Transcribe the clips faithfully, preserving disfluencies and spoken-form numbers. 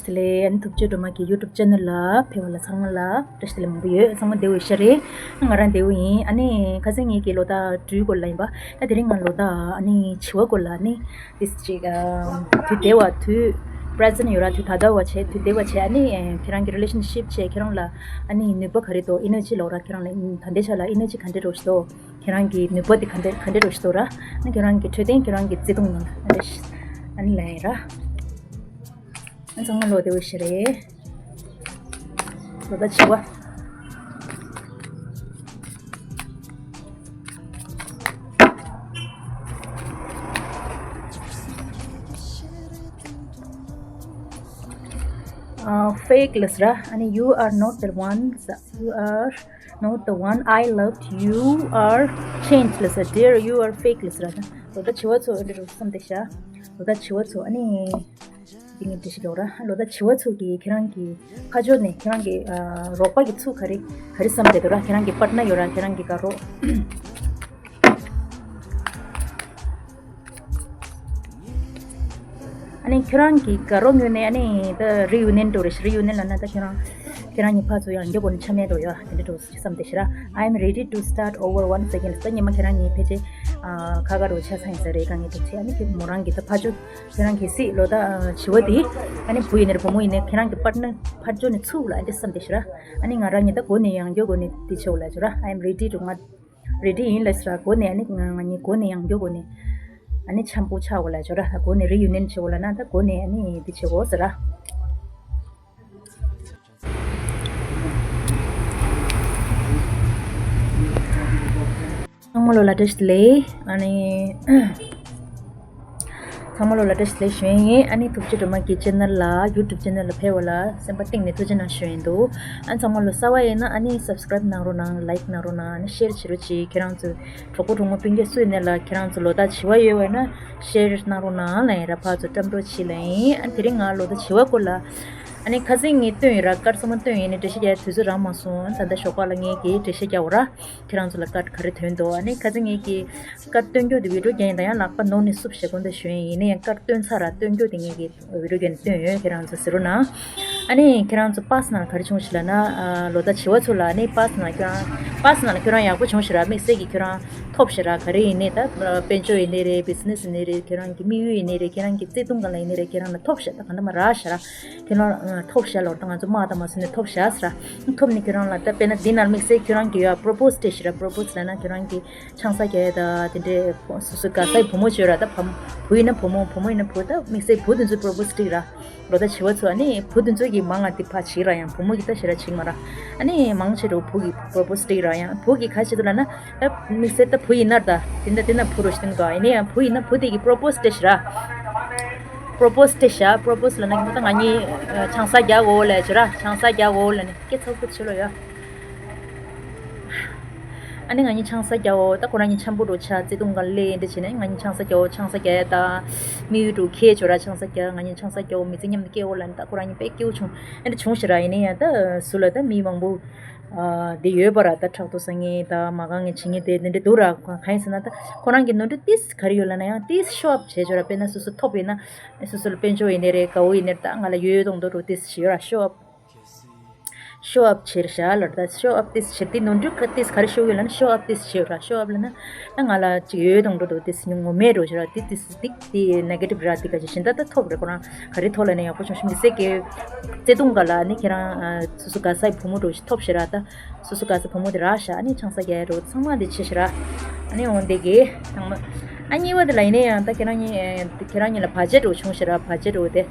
དེ་ལས་ཨ་ནི་ཐུབ་བསྟན་སྒྲོལ་མ་གི་YouTube channel ལ་ཕེབས་པ་ལ་ཚང་མ་ལ་བཀྲ་ཤིས་བདེ་ལེགས་མང་པོ་ཡོད། ཚང་མ་བདེ་པོ་ཡོད་ཤག་རེད། ང་རང་བདེ་པོ་ཡིན། ཨ་ནི་ཁ་སང་ངེད་ཀྱི་ལོ་རྟགས་སྦྲུལ་སྐོར་ལ་ཡིན་པ། ད་དེ་རིང་ང་ལོ་རྟགས་ཨ་ནི་བྱི་བ་སྐོར་ལ་ཨ་ནི་ཏིས་ཅིག་ཨ་དུས་བདེ་བ་དུས་present ཡོད་ར། དུས་ད་ལྟ་བ་བྱས། དུས་བདེ་བ་བྱས། ཨ་ནི་ཁྱེད་རང་གི་relationship བྱས། ཁྱེད་རང་ལ་ཨ་ནི་ནུས་པ་ག་རེ་འདུག energy ལབ་ར། ཁྱེད་རང་ལ་ད་ལྟའི་ཆ་ལ་energy ག་འདྲ་འདྲ་ཞིག་འདུག་ཁྱེད་རང་གི་ནུས་པ་དེ་ག་འདྲ་ག་འདྲ་འདྲ་ཞིག་འདུག་ར། ཨ་ནི་ཁྱེད་རང་གི་འཕྲོད་བསྟེན་ཁྱེད་རང་གི་བརྩེ་དུང་ནང་ཨ་ནི་ལ་ཡིན་ར། ཨ་ཚང་མ་ལོ་བདེ་པོ་ཞིག་རེད། ལོ་རྟགས་བྱི་བ། ཨ། fake ལབ་ས་ར། ཨ་ནི་you are not the one, you are not the one I loved, you are changed ལབ་ས། Dear, you are fake ལབ་ས་ར། ལོ་རྟགས་བྱི་བ་ཚོ་འདི་རུ་བསམ་བསྡད་ཤག་ལོ་རྟགས་བྱི་བ་ཚོ་ཨ་ནི། འདི་ངས་འགྲེལ་བཤད་རྒྱག་ར། ལོ་རྟགས་བྱི་བ་ཚོ་གིས་ཁྱེད་རང་གི་ཁ་ཕྱོགས་ནས་ཁྱེད་རང་གི་ཨ་རོགས་པ་གི་ཚུགས་ག་རེ་ག་རེ་བསམ་བསྡད་འདུག་ར། ཁྱེད་རང་གི་partner ཡོད་ར། ཁྱེད་རང་གི་དགའ་རོགས། ཨ་ནི་ཁྱེད་རང་གི་དགའ་རོགས་ངོས་ནས་ཨ་ནི་ད་reunion འགྲོ་རེད། reunion ལབ་ན་ད་ཁྱེད་རང་ཁྱེད་རང་གཉིས་ཕར་ཚུར་ཡང་བསྐྱར་སྒོ་ནས་ཆ་མེད་འགྲོ་ཡ་དེ་འདྲ་འགྲོ་བསམ་བསྡད་ཤག་ར། I am ready to start over once again. ད་ཉི་མ་ཁྱེད་རང་གཉིས་ཕལ་ཆེར་ཨ་ཁ་ཁ་རུ་ཆ་ཚང་ཡིན་ས་རེད། དཀའ་ངལ་འདུག་ཚེ་ཨ་ནི་ཁྱེད་མོ་རང་གི་ད་ཕར་ཕྱོགས་ཁྱེད་རང་གལ་སྲིད་ལོ་རྟགས་བྱི་བ་དེ་ཨ་ནི་བུ་ཡིན་ནའི་བུ་མོ་ཡིན་ནའི་ཁྱེད་རང་གི་partner ཕར་ཕྱོགས་ནས་ཚུགས་ལ་ཨ་འདྲ་བསམ་བསྡད་ཤག་ར། ཨ་ནི་ང་རང་གཉིས་ད་སྒོ་ནས་ཡང་བསྐྱར་སྒོ་ནས་འདི་བྱེད་འོ་ལབ་ཅོ་ར། I am ready to ང་ready ཡིན་ལབ་ཤག་ར། སྒོ་ནས་ཨ་ནི་ང་ང་གཉིས་སྒོ་ནས་ཡང་བསྐྱར་སྒོ་ནས་ཨ་ནི་འཆམ་པོ་ཆགས་འོ་ལབ་ཅོ་ར། སྒོ་ནས་reunion བྱེད་འོ་ལབ་ན་ད་སྒོ་ནས་ཨ་ནི་འདི་བྱེད་འོ་ཟེར་ར། ཚང་མ་ལོ་ལ་བཀྲ་ཤིས་བདེ་ལེགས། ཨ་ནི་ཚང་མ་ལོ་ལ་བཀྲ་ཤིས་བདེ་ལེགས་ཞུ་ཡ་ཡིན། ཨ་ནི་ཐུབ་བསྟན་སྒྲོལ་མ་གི་channel ལ་YouTube channel ལ་ཕེབས་པ་ལ་སེམས་པ་གཏིང་ནས་ཐུགས་རྗེ་གནང་ཞུ་ཡིན་འདུག་ཨ་ནི་ཚང་མ་ལོ་གསར་པ་ཡིན་ན་ཨ་ནི་subscribe གནང་རོགས་གནང་། like གནང་རོགས་གནང་། ཨ་ནི་share བྱེད་རོགས་གྱིས། ཁྱེད་རང་ཚོ་གྲོགས་པོ་གྲོགས་མོ་སྤུན་ཀྱག་སུ་ཡིན་ནའི་ལ་ཁྱེད་རང་ཚོ་ལོ་རྟགས་བྱི་བ་ཡོད་པ་ཡིན་ན་share གནང་རོགས་གནང་ལབ་ཡིན་ར། ཕར་ཚུར་བཀྲམ་རོགས་གྱིས་ལབ་ཡིན། ཨ་ནི་དེ་རིང་ང་ལོ་རྟགས་བྱི་བ་སྐོར་ལ་ཨ་ནི་ཁ་སང་ངས་བཏོན་ཡིན་ར། card གསར་པ་བཏོན་ཡིན་ནི་འགྲེལ་བཤད་རྒྱག་དུས་ཚོད་རག་མ་སོང་། ད་ལྟ་ཞོགས་པ་ལ་ངས་ཀྱིས་འགྲེལ་བཤད་རྒྱག་འོ་ར། ཁྱེད་རང་ཚོ་ལ་card ག་རེ་ཐོན་འདུག་ཨ་ནི་ཁ་སང་ངས་ཀྱིས་card བཏོན་རྒྱུ་དེ་video བརྒྱབ་ཡིན། ད་ཡང་ལག་པ་ནོར་ནས་བསུབ་བྱེད་དགོས་འདུག་ཞུ་ཡིན། ཡིན་ན་ཡང་card བཏོན་ཚར་ར། བཏོན་རྒྱུ་དེ་ངས་ཀྱིས་video བརྒྱབ་ནས་བཏོན་ཡོད། ཁྱེད་རང་ཚོ་གཟིགས་རོགས་གནང་། ཨ་ནི་ཁྱེད་རང་ཚོ་past ནང་ག་རེ་བྱུང་ཞིག་ལབ་ན། ཨ་ལོ་རྟགས་བྱི་བ་ཚོ་ལ་ཨ་ནི་past ནང་ཁྱེད་རང་past ནང་ཁྱེད་རང་ཡག་པོ་བྱུང་ཞིག་ར། དམིགས་བསལ་གྱིས་ཁྱེད་རང་ཐོབ་ཞིག་ར། ག་རེ་ཡིན་ནའི་ད་དཔལ་འབྱོར་ཡིན་ནའི་རེད། business ཡིན་ནའི་རེད། ཁྱེད་རང་གི་དམིགས་ཡུལ་ཡིན་ནའི་རེད། ཁྱེད་རང་གི་བརྩེ་དུང་སྒང་ལ་ཡིན་ནའི་རེད། ཁྱེད་རང་ལ་ཐོབ་ཞིག་ད་གང་ལྟར་མ་རག་ཞིག་ར། ཁྱེད་རང་ཐོབ་ཤག་ལོ་རྟགས་ང་ཚོ་དམག་དང་མ་སོན་ནས་ཐོབ་ཤག་ཟེར་ར། ཐོབ་ནས་ཁྱེད་རང་ལ་ད་དཔེར་ན་འདི་ནང་དམིགས་བསལ་ཁྱེད་རང་གི་ཡ་propose སྤྲད་ཤག་ར། propose ལབ་ན་ཁྱེད་རང་གི་ཆང་ས་རྒྱག་ཡ་ད་དེ་འདྲའི་སོ་སོ་དགའ་སའི་བུ་མོ་བྱོས་ར། ད་བུ་བུ་ཡིན་ན་བུ་མོ་བུ་མོ་ཡིན་ན་བུ། ད་དམིགས་བསལ་བུ་དེ་ཚོས་propose སྤྲད་ར། ལོ་རྟགས་བྱི་བ་ཚོ་ཨ་ནི་བུ་དེ་ཚོ་གི་མང་ང་དེ་ཕ་བྱེད་ར། ཡང་བུ་མོ་གི་ད་ཞེ་ར་བྱེད་མ་ར། ཨ་ནི་མང་ཆེ་རུ་བུ་གི་propose སྤྲད་ར། ཡང་བུ་གི་ག་བྱེད་འདུག་ལབ་ན། ད་དམིགས་བསལ་ད་བུ་ཡིན་ན་ད་དེ་འདྲ་དེ་འདྲ་བུ་རུ་ཞིག་འདུག་ཡིན་ན་ཡང་བུ་ཡིན་ན་བུ་དེ་གི་propose སྤྲད་ཤག་ར། propose སྤྲད་ཤག propose ལབ་ན་ད་ང་གཉིས་ཆང་ས་རྒྱག་འོ་ལབ་ཤག་ར། ཆང་ས་རྒྱག་འོ་ལབ་ནས་སྐད་ཚགས་ཚུད་བྱེད་ལོ་ཡ། ཨ་ནི་ང་གཉིས་ཆང་ས་རྒྱག་འོ། ད་ཁོ་རང་གཉིས་འཆམ་པོ་འགྲོ་ཆ་བརྩེ་དུང་སྒང་ལས་འདི་བྱས་ནས་ང་གཉིས་ཆང་ས་རྒྱག་འོ། ཆང་ས་རྒྱག་ཡ་ད་དམིགས་ཡུལ་འགྲོ་ཁེལ་ཆོག་ར། ཆང་ས་རྒྱག་ང་གཉིས་ཆང་ས་རྒྱག་འོ། མི་ཚེ་མཉམ་དུ་སྐྱེལ་འོ་ལབ་ནས་ད་ཁོ་རང་གཉིས་དཔེ་སྐྱིད་པོ་བྱུང་། ཨ་འདྲ་བྱུང་ཤག་ར། ཡིན་ན་ཡང་ད་ཟུར་ལ་ད་མི་མང་པོ་ཨ་འདི་ཡོད་པ་ར། ད་ཕྲག་དོག་ཟ་མཁན་ད་མ་དགའ་མཁན་བྱེད་མཁན་དེ་འདི་འདྲ་འདུག་ར། གང་ཡིན་ཟེར་ན་ད་ཁོ་རང་གི་ནོར་འཁྲུལ་ཏིས་ག་རེ་ཡོད་ལབ་ན་ཡང་ཏིས་show up བྱེད་ཆོག་ར། དཔེར་ན་སོ་སོ་ཐོབ་ཡིན་ན་སོ་སོ་ལ་དཔལ་འབྱོར་ཡིན་ནའི་རེད། དགའ་བོ་ཡིན་ནའི་རེད། ད་ང་ལ་ཡོད་ཡོད་མདོག་མདོག་འགྲོ་ཏིས་བྱེད་ཡོད་ར། show up show up བྱེད་ཤག་ལབ་ར། ད་show up ཏིས་བྱེད་དེ་ནོར་འཁྲུལ་ག་ཏིས་ག་རེ་ཤོར་ཡོད་ལབ་ན་show up ཏིས་བྱེད་ར། show up ལབ་ན་ད་ང་ལ་ཅིག་ཡོད་མདོག་མདོག་འདུག་ཏིས་ངོ་མས་འགྲོ་ཤག་ར། ཏིས་ཏིས་ཏིག་ཏི་negative ར། ཏི་ག་ཅིག་བཞིན་ད་ད་ཐོབ་རེད། ཁོ་རང་ག་རེ་ཐོབ་ལབ་ན་ཡག་པོ་བྱུང་ཤག་མི་ཟེར་གི་བརྩེ་དུང་ག་ལ་ནི་ཁྱེད་རང་སོ་སོ་དགའ་སའི་བུ་མོ་འགྲོ་ཞིག་ཐོབ་ཤག་ར། ད་སོ་སོ་དགའ་ས་བུ་མོ་དེ་རག་ཤག་ཨ་ནི་ཆང་ས་རྒྱག་ཡ་རོ་ཚང་མ་དེ་བྱེད་ཤག་ར། ཨ་ནི་འོང་དེ་གི་ཚང་མ། ཨ་གཉིས་པ་དེ་ལ་ཡིན་ན་ཡང་ད་ཁྱེད་རང་གཉིས་ཁྱེད་རང་གཉིས་ལ་བར་ཆད་འགྲོ་བྱུང་ཤག་ར། བར་ཆད་འགྲོ་དེ་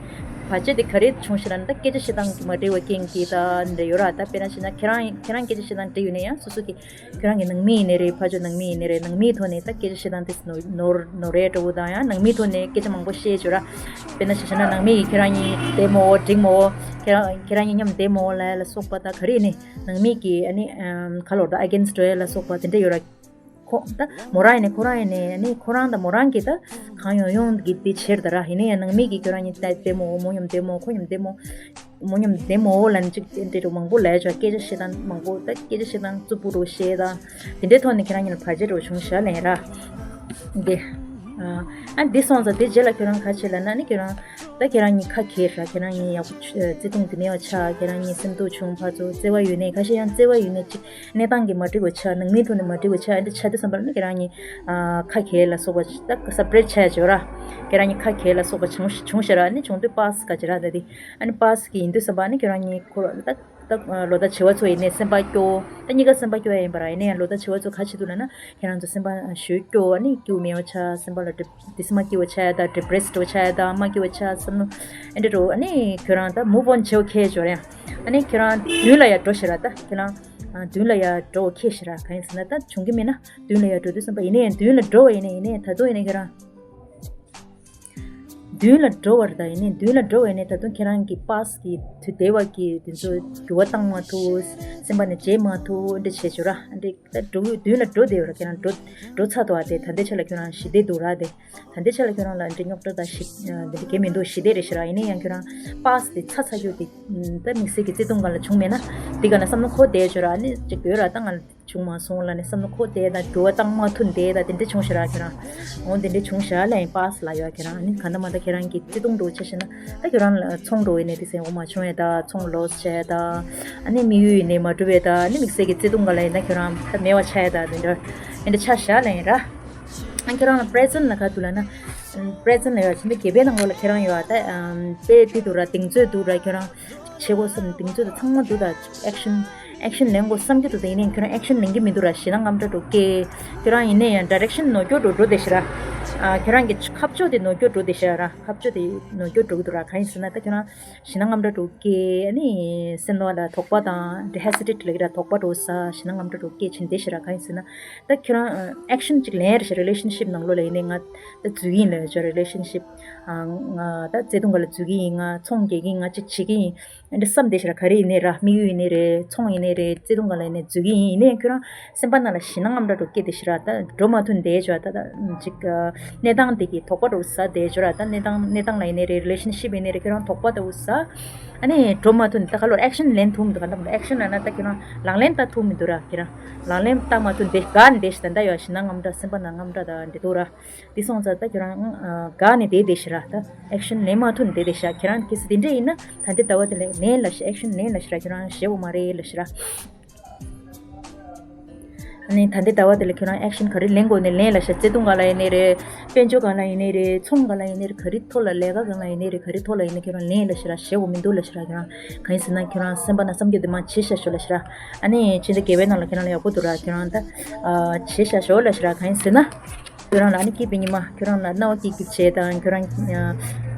བར་ཆད་དེ་ག་རེ་བྱུང་ཤག་ལབ་ན་ད་སྐད་ཆ་བཤད་སྟངས་མ་འགྲིག་པ་རྐྱེན་གྱིས་ད་འདྲ་ཡོད་ར། ད་དཔེར་ན་བཤད་ན་ཁྱེད་རང་ཁྱེད་རང་སྐད་ཆ་བཤད་སྟངས་འགྲིག་ཡོད་ན་ཡང་སོ་སོ་གི་ཁྱེད་རང་གི་ནང་མི་ཡིན་ནའི་རེད། ཕར་ཕྱོགས་ནང་མི་ཡིན་ནའི་རེད། ནང་མིའི་ཐོག་ནས་ད་སྐད་ཆ་བཤད་སྟངས་དེ་ནོར་ནོར་ནོར་རེ་འགྲོ་དང་ཡང་ནང་མིའི་ཐོག་ནས་སྐད་ཆ་མང་པོ་བཤད་ཡོད་ར། དཔེར་ན་བཤད་བཤད་ན་ནང་མི་ཡིས་ཁྱེད་རང་གཉིས་བདེ་མོ་འགྲིག་མོ། ཁྱེད་རང་ཁྱེད་རང་གཉིས་མཉམ་བདེ་མོ་ལབ་ལ་སོགས་པ་ད་ག་རེ་ནི་ནང་མི་གི་ཨ་ནི་ཁ་ལོར་ད་against འགྲོ་ཡ་ལ་སོགས་པ་དེ་འདྲ་ཡོད་ར། ཁོ་ད་མོ་རང་ཡིན་ནའི་ཁོ་རང་ཡིན་ནའི་ཨ་ནི་ཁོ་རང་དང་མོ་རང་གི་ད་གང་ཡོང་ཡོང་གི་དེ་བྱེད་ད་ར། ཡིན་ནའི་ཡང་ནང་མི་གིས་ཁྱོད་རང་གཉིས་ད་བདེ་མོ་མོ་མཉམ་བདེ་མོ་ཁོ་མཉམ་བདེ་མོ་མོ་མཉམ་བདེ་མོ་ལབ་ནས་ཅིག་དེ་འདྲ་མང་པོ་ལབ་ཆོག་སྐད་ཆ་བཤད་སྟངས་མང་པོ་ད་སྐད་ཆ་བཤད་སྟངས་རྩུབ་པོ་རུ་བཤད་དང་དེ་འདྲའི་ཐོག་ནས་ཁྱེད་རང་གཉིས་ལ་བར་ཆད་རུ་བྱུང་ཤག་ལབ་ཡིན་ར། འདི་ ཨ་འདི་སོང་ཙང་དེ་རྗེས་ལ་ཁྱོད་རང་ག་བྱེད་ལབ་ན་ནི་ཁྱོད་རང་ད་ཁྱེད་རང་གཉིས་ཁ་གྱེས་ར། ཁྱེད་རང་གཉིས་ཡག་པོ་བརྩེ་དུང་དེ་མེད་པ་ཆགས། ཁྱེད་རང་གཉིས་སེམས་སྡུག་བྱུང་། ཕར་ཚུར་བརྩེ་བ་ཡོད་ནས། ཁ་ཤས་ཡང་བརྩེ་བ་ཡོད་ནས་ཅིག་གནས་སྟངས་ཀྱིས་མ་འགྲིག་པ་ཆགས། ནང་མིའི་ཐོག་ནས་མ་འགྲིག་པ་ཆགས། ཨ་འདི་ཆགས་དུས་ཙམ་པ་ལ་ནི་ཁྱེད་རང་གཉིས་ཨ་ཁ་གྱེས་ལ་སོགས་པ་ད་སེ་པ་རེ་ཊི་ཆགས་བྱོས་ར། ཁྱེད་རང་གཉིས་ཁ་གྱེས་ལ་སོགས་པ་བྱུང་བྱུང་ཤག་ར། ནི་བྱུང་དུས་པཱ་སི་ག་བྱེད་ར། ད་དེ་ཨ་ནི་པཱ་སི་གི་ཡིན་དུས་ཙམ་པ་ནི་ཁྱེད་རང་གཉིས་ཁོ་ད། ད་ལོ་ཟླ་བྱེ་བ་ཚོ་ཡིན་ནའི་སེམས་པ་སྐྱོ། ད་གཉིས་ཀ་སེམས་པ་སྐྱོ་ཡ་ཡིན་པ་ར། ཡིན་ནའི་ཡང་ལོ་ཟླ་བྱེ་བ་ཚོ་ག་བྱེད་འདུག་ལབ་ན་ཁྱེད་རང་ཚོ་སེམས་པ་ཞེ་པོ་སྐྱོ་བ་ནི་སྐྱིད་པོ་མེད་པ་ཆགས། སེམས་པ་ལ་ཌི་པི་རེ་སི་མ་སྐྱིད་པ་ཆགས་ཡ། ད་ཌི་པི་རེ་སི་འདྲ་བོ་ཆགས་ཡ། ད་མ་སྐྱིད་པ་ཆགས། བསམ་བློ་ཨེ་འདྲ་འདྲ་བོ། ཨ་ནི་ཁྱོད་རང་ད་མུ་བ་ཨོན་བྱེད་ཨོ་ཁེ་འབྱོར་ཡ། ཨ་ནི་ཁྱོད་རང་མདུན་ལ་ཡ་འགྲོ་ཤི་ར། ད་ཁྱོད་རང་མདུན་ལ་ཡ་འགྲོ་ཨོ་ཁེ་ཤི་ར། གང་ཡིན་ཟེར་ན་ད་བྱུང་གི་མེད་ན་མདུན་ལ་ཡ་འགྲོ་དུས་ཙམ་པ་ཡིན་ནའི་ཡང་མདུན་ལ་འགྲོ་བ་ཡིན་ནའི་ཡིན་ནའི་ད་དུང་ཡིན་ནའི་ཁྱོད་རང་མདུན་ལ་འགྲོ་བར་ད་ཡིན་ནའི་མདུན་ལ་འགྲོ་བ་ཡིན་ནའི་ད་དུང་ཁྱེད་རང་གི་པཱ་སི་གི་དུས་འདས་པ་གི་དེ་ཚོ་འགྱུར་བ་བཏང་མ་ཐུབ། སེམས་པ་ནས་བརྗེད་མ་ཐུབ། འདི་བྱེད་བྱོས་ར། འདི་ད་འགྲོ་མདུན་ལ་འགྲོ་བསྡད་ཡོད་ར། ཁྱེད་རང་འགྲོ་འགྲོ་ཚར་འདུག་ཨ། དེ་ད་ལྟའི་ཆ་ལ་ཁྱོད་རང་ཞི་བདེ་འདུག་ར། དེ་ད་ལྟའི་ཆ་ལ་ཁྱོད་རང་ལ་འདི་རྙོག་དྲ་དང་ཞི་འདི་འདྲ་གས་མི་འདུག་ཞི་བདེ་རེད་ཤི་ར། ཡིན་ནའི་ཡང་ཁྱོད་རང་པཱ་སི་དེ་ཚ་ཚ་རྒྱུ་དེ་ད་དམིགས་བསལ་གྱི་བརྩེ་དུང་སྒང་ལ་བྱུང་མེད་ན་འདི་སྒང་ལ་བསམ་བློ་འཁོར་བསྡད་བྱོས་ར། ཨ་ནི་ཅིག་ཡོད་ར། ད་ང་ལ་བྱུང་མ་སོང་ལབ་ནས་བསམ་བློ་འཁོར་བསྡད་དང་འགྱུར་བ་བཏང་མ་ཐུབ་བསྡད་དང་དེ་འདྲ་བྱུང་ཤག་ར། ཁྱེད་རང་འོ་དེ་འདྲ་བྱུང་ཤག་ལབ་ཡིན་པཱ་སི་ལབ་ཡོད། ཁྱེད་རང་ཨ་ནི་གང་ལྟར་མ་ལྟར་ཁྱེད་རང་གི་བརྩེ་དུང་འདྲ་བོ་ཆ་བཞག་ན་ད་ཁྱེད་རང་ལ་ཚོང་འགྲོ་བའི་ནས་དེ་སེམས་འོ་མ་བྱུང་ཡས་དང་ཚོང་ལོ་སི་བྱས་དང་ཨ་ནི་དམིགས་ཡུལ་ཡིན་ནས་མ་འགྲུབ་པའི་དང་ཨ་ནི་དམིགས་བསལ་གྱི་བརྩེ་དུང་སྒང་ལ་ཡིན་ན་ཁྱེད་རང་ད་མེད་པ་ཆགས་ཡས་དང་དེ་འདྲ་ཨེ་འདྲ་ཆགས་ཤག་ལབ་ཡིན་ར། ཨ་ཁྱེད་རང་ལ་པི་རེ་ཛེན་ལ་ག་འདུག་ལབ་ན་པི་རེ་ཛེན་ལ་ཡོད། ཕྱི་ཟླ་བརྒྱད་པའི་ནང་ལོགས་ལ་ཁྱེད་རང་ཡོད་ཨ། ད་དཔེ་དེ་འདུག་ར། གདེང་ཚོད་འདུག་ར། ཁྱེད་རང་བྱེད་དགོས་བསམ་གདེང་ཚོད་དང་ཚང་མ་འདུག་ད་ཨེག་ཤན་ཨེག་ཤན་ལེན་དགོས་བསམ་གྱི་འདུག་ད་ཡིན་ནའི་ཁྱོད་རང་ཨེག་ཤན་ལེན་གྱི་མི་འདུག་ར། ཞེད་སྣང་དངངས་སྐྲག་འདྲ་བོ་སྐྱེ། ཁྱོད་རང་ཡིན་ནའི་ཡང་ཌི་རེག་ཤན་ནོར་འཁྱོག་འདྲ་བོ་འགྲོ་བསྡད་ཤག་ར། ཨ་ཁྱོད་རང་གི་ཁ་ཕྱོགས་དེ་ནོར་འཁྱོག་འགྲོ་བསྡད་ཤག་ར། ཁ་ཕྱོགས་དེ་ནོར་འཁྱོག་འགྲོ་གི་འདུག་ར། གང་ཡིན་ཟེར་ན་ད་ཁྱོད་རང་ཞེད་སྣང་དངངས་སྐྲག་འདྲ་བོ་སྐྱེ། ཨ་ནི་སེམས་ནང་ལ་དོགས་པ་དང་དེ་ཧེ་སི་ཊེ་ཊི་ལབ་ཀྱི་ར། དོགས་པ་འདྲ་བོ་ཟ། ཞེད་སྣང་དངངས་སྐྲག་འདྲ་བོ་སྐྱེ་བྱས་བསྡད་ཤག་ར། གང་ཡིན་ཟེར་ན་ད་ཁྱོད་རང་ཨེག་ཤན་ཅིག་ལེན་རེད་ཤག་རི་ལེ་ཤན་ཤིབ་ནང་ལོགས་ལ་ཡིན་ནའི་ང་ད་འཛུལ་གྱི་ཡིན་ལབ་ཡོད་ཤག་རི་ལེ་ཤན་ཤིབ། ང་ད་བརྩེ་དུང་སྒང་ལ་འཛུལ་གྱི་ཡིན། ང་ཚོང་རྒྱག་གི་ཡིན། ང་ཅིག་བྱེད་ཀྱི་ཡིན། འདི་བསམ་བསྡད་ཤག་ར། ག་རེ་ཡིན་ནའི་ར། དམིགས་ཡུལ་ཡིན་ནའི་རེད། ཚོང་ཡིན་ནའི་རེད། བརྩེ་དུང་སྒང་ལ་ཡིན་ནའི་འཛུལ་གྱི་ཡིན། ཡིན་ནའི་ཁྱོད་རང་སེམས་པ་ནང་ལ་ཞེད་སྣང་དངངས་སྐྲག་འདྲ་བོ་སྐྱེ་བསྡད་ཤག་ར། ད་འགྲོ་མ་ཐུབ་བསྡད་ཤག་ར། ད་ད་ཅིག་གནས་སྟངས་དེ་གི་དོགས་པ་འདྲ་བོ་ཟ་བསྡད་ཤག་ར། ད་གནས་སྟངས་གནས་སྟངས་ལ་ཡིན་ནའི་རེད། རི་ལེ་ཤན་ཤིབ་ཡིན་ནའི་རེད། ཁྱོད་རང་དོགས་པ་འདྲ་བོ་ཟ། ཨ་ནི་འགྲོ་མ་ཐུབ། ད་ག་ལོར་ཨེག་ཤན་ལེན་ཐུབ་མི་འདུག་ག་འདྲ་མི་འདུག་ཨེག་ཤན་ལབ་ན་ད་ཁྱོད་རང་ལག་ལེན་བསྟར་ཐུབ་མི་འདུག་ར། ཁྱོད་རང་ལག་ལེན་བསྟར་མ་ཐུབ་བསྡད་དགའ་ནས་བསྡད་ཤག་ད་ལྟ་ཡོད་ཞེད་སྣང་དངངས་སྐྲག་སེམས་པ་ནང་དངངས་སྐྲག་དང་འདྲ་འདུག་ར། འདི་སོང་ཙང་ད་ཁྱོད་རང་ཨ་དགའ་ནས་བསྡད་བསྡད་ཤག་ར། ད་ཨེག་ཤན་ལེན་མ་ཐུབ་ནས་བསྡད་བསྡད་ཤག་ཁྱེད་རང་གལ་སྲིད་དེ་འདྲ་ཡིན་ན་ད་ལྟའི་ཟླ་བ་དེ་ལ་ལེན་ལབ་ཤག་ཨེག་ཤན་ལེན་ལབ་ཤག་ར། ཁྱོད་རང་ཞེད་དགོས་མ་རེད་ལབ་ཤག་ར། ཨ་ནི་ད་ལྟའི་ཟླ་བ་དེ་ལ་ཁྱོད་རང་ཨེག་ཤན་ག་རེ་ལེན་དགོས་ནས་ལེན་ལབ་ཤག་བརྩེ་དུང་སྒང་ལ་ཡིན་ནའི་རེད། དཔལ་འབྱོར་སྒང་ལ་ཡིན་ནའི་རེད། ཚོང་སྒང་ལ་ཡིན་ནའི་རེད། ག་རེ་ཐོག་ལ་ལས་ཀ་སྒང་ལ་ཡིན་ནའི་རེད། ག་རེ་ཐོག་ལ་ཡིན་ནའི་ཁྱོད་རང་ལེན་ལབ་ཤག་ར། ཞེད་དགོས་མི་འདུག་ལབ་ཤག་ར། ཁྱོད་རང་གང་ཡིན་ཟེར་ན་ཁྱོད་རང་སེམས་པ་ནང་བསམ་རྒྱུ་དེ་མར་བརྗེད་བཞག་ཤོག་ལབ་ཤག་ར། ཨ་ནི་ཕྱི་ཟླ་བརྒྱད་པའི་ནང་ལ་ཁྱོད་རང་ལ་ཡག་པོ་འདུག་ར། ཁྱོད་རང་ད་ཨ་བརྗེད་བཞག་ཤོག་ལབ་ཤག་ར། གང་ཡིན་ཟེར་ན། ཁྱོད་རང་ལ་ནི་སྐྱིད་པའི་ཉི་མ། ཁྱོད་རང་ལ་སྣང་བ་སྐྱིད་སྐྱིད་བྱས་དང་། ཁྱོད་རང་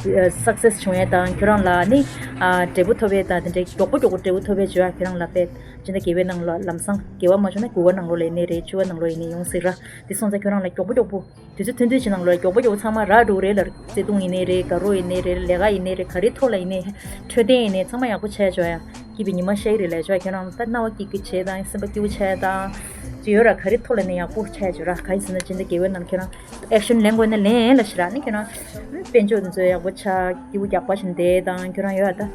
ཨ་སག་སེ་སི་བྱུང་ཡས་དང་། ཁྱོད་རང་ལ་ནི་ཨ་འབྲས་བུ་ཐོབ་ཡས་དང་། དེ་འདྲའི་མགྱོགས་པོ་མགྱོགས་པོ་འབྲས་བུ་ཐོབ་ཡས་བྱོས་ཨ། ཁྱོད་རང་ལ་དཔེ་སྤྱི་ཟླ་བརྒྱད་པའི་ནང་ལ་ལམ་སང་བརྒྱད་པ་མ་བྱུང་ན་དགུ་པ་ནང་ལོགས་ལ་ཡིན་ནའི་རེད། བཅུ་པ་ནང་ལོགས་ཡིན་ནའི་ཡོང་སྲིད་ར། དེ་སོང་ཙང་ཁྱོད་རང་ལ་མགྱོགས་པོ་མགྱོགས་པོ་དུས་ཚོད་ཐུང་ཐུང་ཅིག་ནང་ལོགས་ལ་མགྱོགས་པོ་མགྱོགས་པོ་ཚང་མ་རག་འགྲོ་གི་རེད་ལ། བརྩེ་དུང་ཡིན་ནའི་རེད། དགའ་རོགས་ཡིན་ནའི་རེད། ལས་ཀ་ཡིན་ནའི་རེད། ག་རེ་ཐོག་ལ་ཡིན་ནའི། འཕྲོད་བསྟེན་ཡིན་ནའི་ཚང་མ་ཡག་པོ་བྱས་བྱོས་ཡ། སྐྱིད་པའི་ཉི་མ་ཤར་གྱི་རེད་ལབ་ཤག་ར། ཁྱོད་རང་ད་སྣང་བ་སྐྱིད་སྐྱིད་བྱས་དང་། སེམས་པ་སྐྱིད་པོ་བྱས་དང་། ཅི་ཡོད་ར། ག་རེ་ཐོག་ལ་ནས་ཡག་པོ་བྱས་བྱོས་ར། གང་ཡིན་ཟེར་ན་སྤྱི་ཟླ་བརྒྱད་པའི་ནང་ཁྱོད་རང་ཨེག་ཤན་ལེན་དགོས་ན་ལེན་ལབ་ཤག་ར། ནི་ཁྱོད་རང་དཔལ་འབྱོར་འདི་ཚོ་ཡག་པོ་ཆགས། སྐྱིད་པོ་རྒྱགས་པ་བྱས་བསྡད་དང་། ཁྱོད་རང་ཡོད་ཨ། ད་